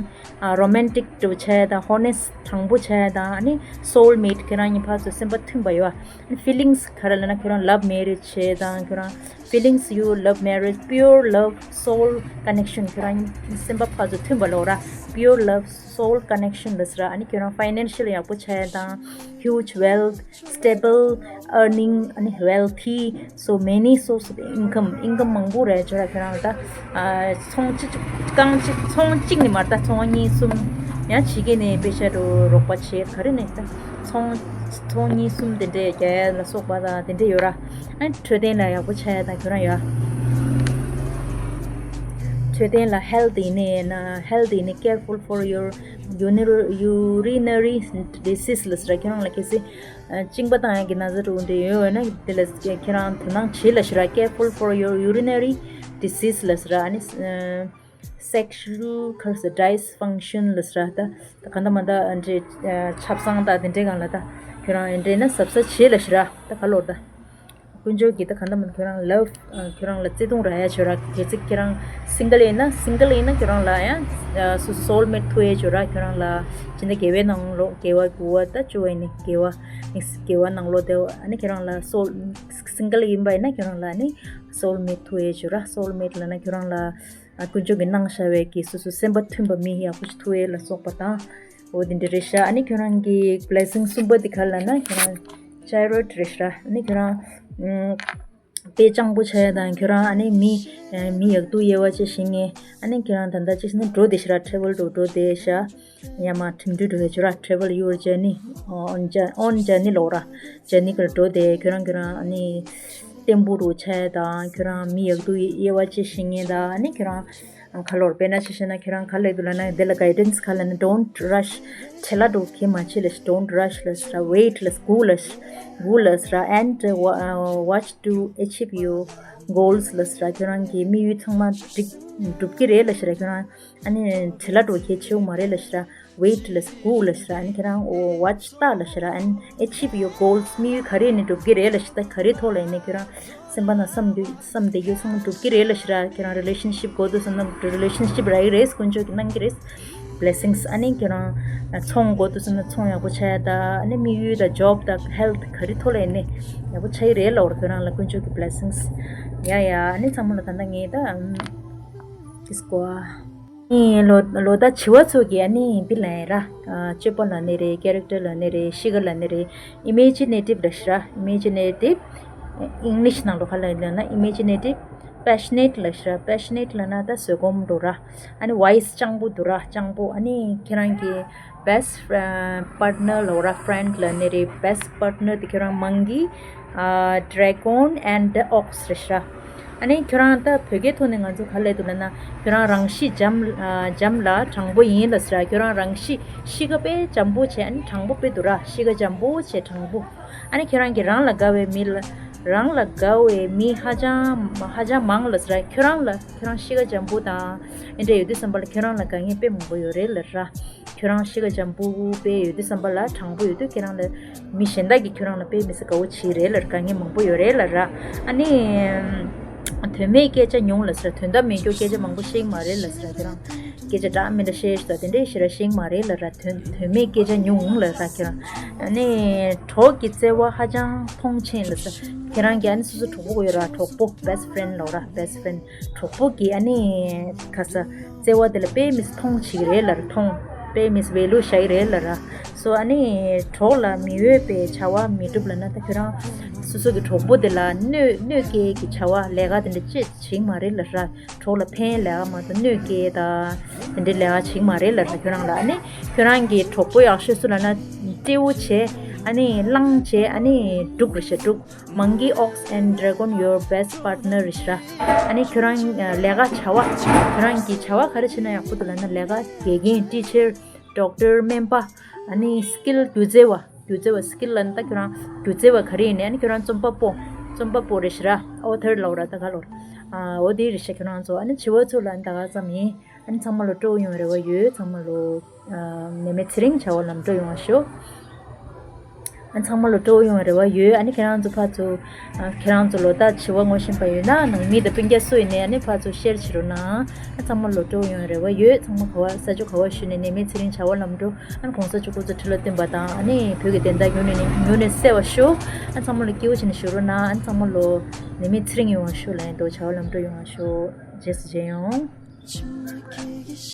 romantic དུ་ཆགས་ཡ་དང་། honest དྲང་པོ་ཆགས་ཡ་དང་། ཨ་ནི་soulmate ཁྱོད་རང་གཉིས་ཕར་ཚུར་སེམས་པ་མཐུན་པ་ཡོད། ཨ་ནི་feelings ག་རེ་ལབ་ན་ཁྱོད་རང་love marriage བྱས་དང་། ཁྱོད་རང་feelings you love marriage, pure love, soul connection ཁྱོད་རང་སེམས་པ་ཕར་ཚུར་མཐུན་པ་ལོག་ར། pure love, soul connection ལ་ཟེར་ར། ཨ་ནི་ཁྱོད་རང་financial ཡག་པོ་ཆགས་ཡ་དང་། huge wealth, stable earning, ཨ་ནི་wealthy, so many source of income, income མང་པོ་རེད་ཅོ་ར། ཁྱོད་རང་ད་ཚོང་གཅིག་རྐང་གཅིག་ཚོང་གཅིག་ནི་མ་རེད་ད། ཚོང་གཉིས་གསུམ་ཡང་ཕྱི་རྒྱལ་ནས་དཔེ་ཆ་རུ་རོགས་པ་བྱེད་ག་རེ་ནས་ད་ཚོང་ཚོང་གཉིས་གསུམ་དེ་འདྲས་རྒྱག་ཡ་ལ་སོགས་པ་དང་དེ་འདྲས་ཡོད་ར། ཨ་འཕྲོད་བསྟེན་ལ་ཡག་པོ་ཆགས་ཡ་དང་ཁྱོད་རང་ཡོད། འཕྲོད་བསྟེན་ལ་health ཡིན་ནའི་ན་health ཡིན་ནའི་careful for your urinary disease ལ་ཟེར་ར། ཁྱོད་རང་ལ་གལ་སྲིད་གཅིན་པ་བཏང་ཡ་གི་ན་ཚ་འདྲ་བོ་འདྲ་ཡོད་པ་ན་དེ་ལ་ཁྱེད་རང་དོ་སྣང་བྱེད་ལ་ཟེར་ར། Careful for your urinary disease ལ་ཟེར་ར། ཨ་ནི་sexual ག་རེ་ཟེར་dysfunction ལ་ཟེར་ར། ད་ད་ག་འདྲ་མ་འདྲ་འདྲ་ཆབ་གསང་དང་དེ་འདྲའི་སྒང་ལ་ད་ཁྱོད་རང་འདྲ་ན་གཟབ་གཟབ་བྱེད་ལ་ཟེར་ར། ད་ག་ལོར་ད། དཀོན་མཆོག་གིས་ད་ག་འདྲ་མིན་ཁྱོད་རང་love ཁྱོད་རང་ལ་བརྩེ་དུང་རག་ཡ་ཅོ་ར། གལ་སྲིད་ཁྱོད་རང་single ཡིན་ན་single ཡིན་ན་ཁྱོད་རང་ལ་ཡང་སོ་སོ་soulmate ཐུག་ཡ་ཅོ་ར། ཁྱོད་རང་ལ་ཅི་འདྲ་དགེ་བའི་ནང་ལོགས་དགེ་བ་དགུ་བ་ད་བཅུ་བ་ཡིན་ནི་དགེ་བ་དགེ་བ་ནང་ལོགས་དེ་ཨ་ནི་ཁྱོད་རང་ལ་soul single ཡིན་པ་ཡིན་ན་ཁྱོད་རང་ལ་ནི་soulmate ཐུག་ཡ་ཅོ་ར། soulmate ལབ་ན་ཁྱོད་རང་ལ་ ཨ་དཀོན་མཆོག་གིས་གནང་བཞག་པའི་གི་སོ་སོ་སེམས་པ་མཐུན་པ་མི་ཡག་པོ་ཞིག་ཐུག་ཡས་ལ་སོགས་པ་དང་། འོ་དེ་འདྲ་རེད་ཤག་ཨ་ནི་ཁྱོད་རང་གི་blessing གསུམ་པ་དེ་ག་རེ་ལབ་ན་ཁྱོད་རང་childhood རེད་ཤག་ཨ་ནི་ཁྱོད་རང་ཨུམ་དཔེ་སྤྱང་པོ་ཆགས་ཡས་དང་ཁྱོད་རང་ཨ་ནི་མི་ཨ་མི་ཡག་སྡུག་དབྱེ་བ་ཅིག་ཤེས་མཁན། ཨ་ནི་ཁྱོད་རང་ད་ལྟ་ཅིག་ནི་འགྲོ་བསྡད་ཤག་ར། travel དུ་འགྲོ་བསྡད་ཤག་ཡ་མ་ཁྲིམས་འགྲུལ་འགྲོ་ཡ་ཆུ་ར། travel your journey on jour- on journey ལོག་ར། journey གར་འགྲོ་དེ་ཁྱོད་རང་ཁྱོད་རང་ཨ་ནི་བརྟན་པོ་རུ་ཆགས་དང་ཁྱོད་རང་མི་ཡག་སྡུག་དབྱེ་བ་ཅིག་ཤེས་མཁན་དང་ཨ་ནི་ཁྱོད་རང་ཁ་ལོར་དཔེར་ན་ཆ་བཞག་ན་ཁྱོད་རང་ག་ལབ་འདུག་ལབ་ན་དེ་ལ་guidance ག་ལབ་ན། don't rush བྲེལ་བ་འགྲོ་གི་མ་བྱེད་ལ་ཤི། don't rush ལ་ཤི་ར། wait ལ་སྒུག་ལ་ཤི། སྒུག་ལ་ཤི་ར། and wa- watch to achieve your goals ལ་ཤི་ར། ཁྱོད་རང་གི་དམིགས་ཡུལ་ཚང་མ་འགྲིག་འགྲུབ་ཀྱི་རེད་ལ་ཤི་ར། ཁྱོད་རང་ཨ་ནི་བྲེལ་བ་འགྲོ་གལ་ཆེ་བོ་མ་རེད་ལ་ཤི་ར། wait ལ་སྒུག་ལ་ཤི་ར། ཨ་ནི་ཁྱེད་རང་འོ་watch ལྟ་ལ་ཤི་ར། and achieve your goals མི་ཡུལ་ག་རེ་ནས་འགྲུབ་ཀྱི་རེད་ལ་ཤི། ད་ག་རེ་ཐོག་ལ་ཡིན་ནའི་ཁྱེད་རང་སེམས་པ་ན་བསམ་དུས་བསམ་བསྡད་རྒྱུ་ཚང་མ་འགྲུབ་ཀྱི་རེད་ལ་ཤི་ར། ཁྱེད་རང་relationship དགོས་འདུག་བསམ་ན་relationship རག་གི་རེད། དཀོན་མཆོག་གིས་གནང་གི་རེད། blessings ཨ་ནི་ཁྱེད་རང་ཚོང་དགོས་འདུག་བསམ་ན་ཚོང་ཡག་པོ་ཆགས་ཡ། ད་ཨ་ནི་དམིགས་ཡུལ་དང་job དང་health ག་རེ་ཐོག་ལ་ཡིན་ནའི་ཡག་པོ་ཆགས་ཀྱི་རེད་ལབ་པ་རེད། ཁྱེད་རང་ལ་དཀོན་མཆོག་གི་blessings ཡ་ཡ། ཨ་ནི་ཚང་མ་ལ་ད་ལྟ་ངས་ད་ཨམ། Disco ཨ་ནི་ལོ་ལོ་ཟླ་བྱི་བ་ཚོ་གི་ཨ་ནི་བི་ལ་ཡ་ར། ཨ་སྤྱོད་པ་ལབ་ནི་རེད། character ལབ་ནི་རེད། གཤིས་ཀ་ལབ་ནི་རེད། imaginative ལབ་ཤི་ར། imaginative English ནང་ལོགས་ག་ལབ་ཡིན་ན་imaginative passionate ལབ་ཤི་ར། passionate ལབ་ན་ད་བཟོད་སྒོམ་འགྲོ་ར། ཨ་ནི་wise སྤྱང་པོ་འདུག་ར། སྤྱང་པོ། ཨ་ནི་ཁྱེད་རང་གི་best friend partner ལབ་ར། friend ལབ་ནི་རེད། best partner དེ་ཁྱེད་རང་monkey ཨ་dragon and ox རེད་ཤི་ར། ཨ་ནི་ཁྱོད་རང་ད་བོད་སྐད་ཐོག་ནས་ང་ཚོ་ག་ལབ་འདུག་ལབ་ན་ཁྱོད་རང་རང་གཤིས་འཇམ་ཨ་འཇམ་ལ་དྲང་པོ་ཡིན་ལབ་ཤི་ར། ཁྱོད་རང་རང་གཤིས་གཤིས་ཀ་དཔེ་འཇམ་པོ་བྱས། ཨ་ནི་དྲང་པོ་དཔེ་འདུག་ར། གཤིས་ཀ་འཇམ་པོ་བྱས་དྲང་པོ། ཨ་ནི་ཁྱོད་རང་གིས་རང་ལ་དགའ་བའི་མི་ལ་རང་ལ་དགའ་བའི་མི་ཧ་ཅང་ཧ་ཅང་མང་ལབ་ཤི་ར། ཁྱོད་རང་ལ་ཁྱོད་རང་གཤིས་ཀ་འཇམ་པོ་དང་ཨེ་འདྲ་ཡོད་དུས་ཙམ་པ་ལ་ཁྱོད་རང་ལ་དགའ་མཁན་དཔེ་མང་པོ་ཡོད་རེད་ལབ་ཤི་ར། ཁྱོད་རང་གཤིས་ཀ་འཇམ་པོ་དཔེ་ཡོད་དུས་ཙམ་པ་ལ་དྲང་པོ་ཡོད་དུས་ཁྱེད་རང་ལ་མི་གཞན་དག་གིས་ཁྱོད་རང་ལ་དཔེ་མི་སྲིད་དགའ་བོ་བྱེད་རེད་ལབ། དགའ་མཁན་མང་པོ་ཡོད་རེད་ལབ་ར། ཨ་ནི་དོན་མེད་སྐད་ཆ་ཉུང་ལབ་ཤི་ར། དོན་དག་མེད་རྒྱུ་སྐད་ཆ་མང་པོ་བཤད་ཀྱི་མ་རེད་ལབ་ཤི་ར། ཁྱེད་རང་སྐད་ཆ་འདྲ་མི་འདྲ་བཤད་ཤི་ད་དེ་འདྲས་ཤི་ར་བཤད་ཀྱི་མ་རེད་ལབ་ར། དོན་དོན་མེད་སྐད་ཆ་ཉུང་ལབ་ར། ཁྱེད་རང་ཨ་ནི་གྲོགས་ཀྱི་བརྩེ་བ་ཧ་ཅང་མཐོང་ཆེན་ལབ་ཤི་ར། ཁྱེད་རང་གི་ཨ་ནི་སོ་སོ་གྲོགས་པོ་ཡོད་ར། གྲོགས་པོ་best friend ལབ་ར། best friend གྲོགས་པོ་གི་ཨ་ནི་ཁ་ས་བརྩེ་བ་དེ་ལ་དཔེ་མི་སྲིད་མཐོང་བྱེད་ཀྱི་རེད་ལབ་ར། མཐོང་དཔེ་མི་སྲིད་value བཞག་གི་རེད་ལབ་ར། སོ་ཨ་ནི་གྲོགས་ལ་མི་འོས་པའི་བྱ་བ་མི་སྒྲུབ་ལབ་ན་ད་ཁྱོད་རང་སོ་སོ་གི་གྲོགས་པོ་དེ་ལ་གནོད་གནོད་སྐྱེལ་གྱི་བྱ་བ་ལས་ཀ་དེ་འདྲ་ཅིག་བྱེད་ཀྱི་མ་རེད་ལབ་ར། གྲོགས་ལ་ཕན་ལས་ཀ་མ་གཏོགས་གནོད་སྐྱེལ་དང་དེ་འདྲའི་ལས་ཀ་བྱེད་ཀྱི་མ་རེད་ལབ་ར། ཁྱོད་རང་ལ་ཨ་ནི་ཁྱོད་རང་གི་གྲོགས་པོ་ཡག་ཤོས་སུ་ལབ་ན་སྤྲེའུ་བྱས་ཨ་ནི་གླང་བྱས་ཨ་ནི་འབྲུག་རེད་ཤག་འབྲུག Monkey, ox and dragon your best partner རེད་ཤག་ཨ་ནི་ཁྱོད་རང་ལས་ཀ་བྱ་བ་ཁྱོད་རང་གིས་བྱ་བ་ག་རེ་བྱེད་ན་ཡག་པོ་འདུག་ལབ་ན་ལས་ཀ་དགེ་རྒན་teacher doctor སྨན་པ་ཨ་ནི་skill སྒྱུ་རྩལ་བ་སྒྱུ་རྩལ་བ་skill ལབ་ན་ད་ཁྱོད་རང་སྒྱུ་རྩལ་བ་ག་རེ་ཡིན་ནའི་ཨ་ནི་ཁྱོད་རང་རྩོམ་པ་པོ་རྩོམ་པ་པོ་རེད་ཤག་ར། author ལབ་ར་ད་ག་ལབ་ར། ཨ་འོ་དེ་རེད་ཤག་ཁྱོད་རང་ཚོ་ཨ་ནི་བྱི་བ་ཚོ་ལ་ཨ་ནི་ད་ག་ཙམ་ཡིན། ཨ་ནི་ཚང་མ་ལ་སྤྲོ་པོ་ཡོང་བའི་རེ་བ་ཡོད། ཚང་མ་ལ་ཨ་ནད་མེད་ཚེ་རིང་བྱ་བ་ལམ་འགྲོ་ཡོང་བ་ཤོག་ཨ་ཚང་མ་ལ་སྤྲོ་པོ་ཡོང་བའི་རེ་བ་ཡོད། ཨ་ནི་ཁྱེད་རང་ཚོ་ཕར་ཚུར་ཨ་ཁྱེད་རང་ཚོ་ལོ་ལྟར་བྱི་བ་ངོ་ཤེས་པ་ཡོད་ན་ནང་མི་དང་སྤུན་ཀྱག་སུ་ཡིན་ནའི་ཨ་ནི་ཕར་ཚུར་share བྱེད་རོགས་གནང་། ཨ་ཚང་མ་ལ་སྤྲོ་པོ་ཡོང་བའི་རེ་བ་ཡོད། ཚང་མ་ག་བ་ས་ཆ་ག་བ་བཞུགས་ནའི་ནད་མེད་ཚེ་རིང་བྱ་བ་ལམ་འགྲོ། ཨ་ནི་གོང་ས་མཆོག་སྐུ་ཚེ་ཁྲི་ལོ་བརྟན་པ་དང་ཨ་ནི་བོད་ཀྱི་བདེན་མཐའ་མྱུར་ནས་མྱུར་ནས་གསལ་བ་ཤོག་ཨ་ཚང་མ་ལ་སྐྱིད་པོ་བྱས་ནས་བཞུགས་རོགས་གནང་། ཨ་ཚང་མ་ལ་ནད་མེད་ཚེ་རིང་ཡོང་བ་ཤོག་ལན་དུ་བྱ་བ་ལམ་འགྲོ་ཡོང་བ་ཤོག་རྗེས་སུ་མཇལ་ཡོང་།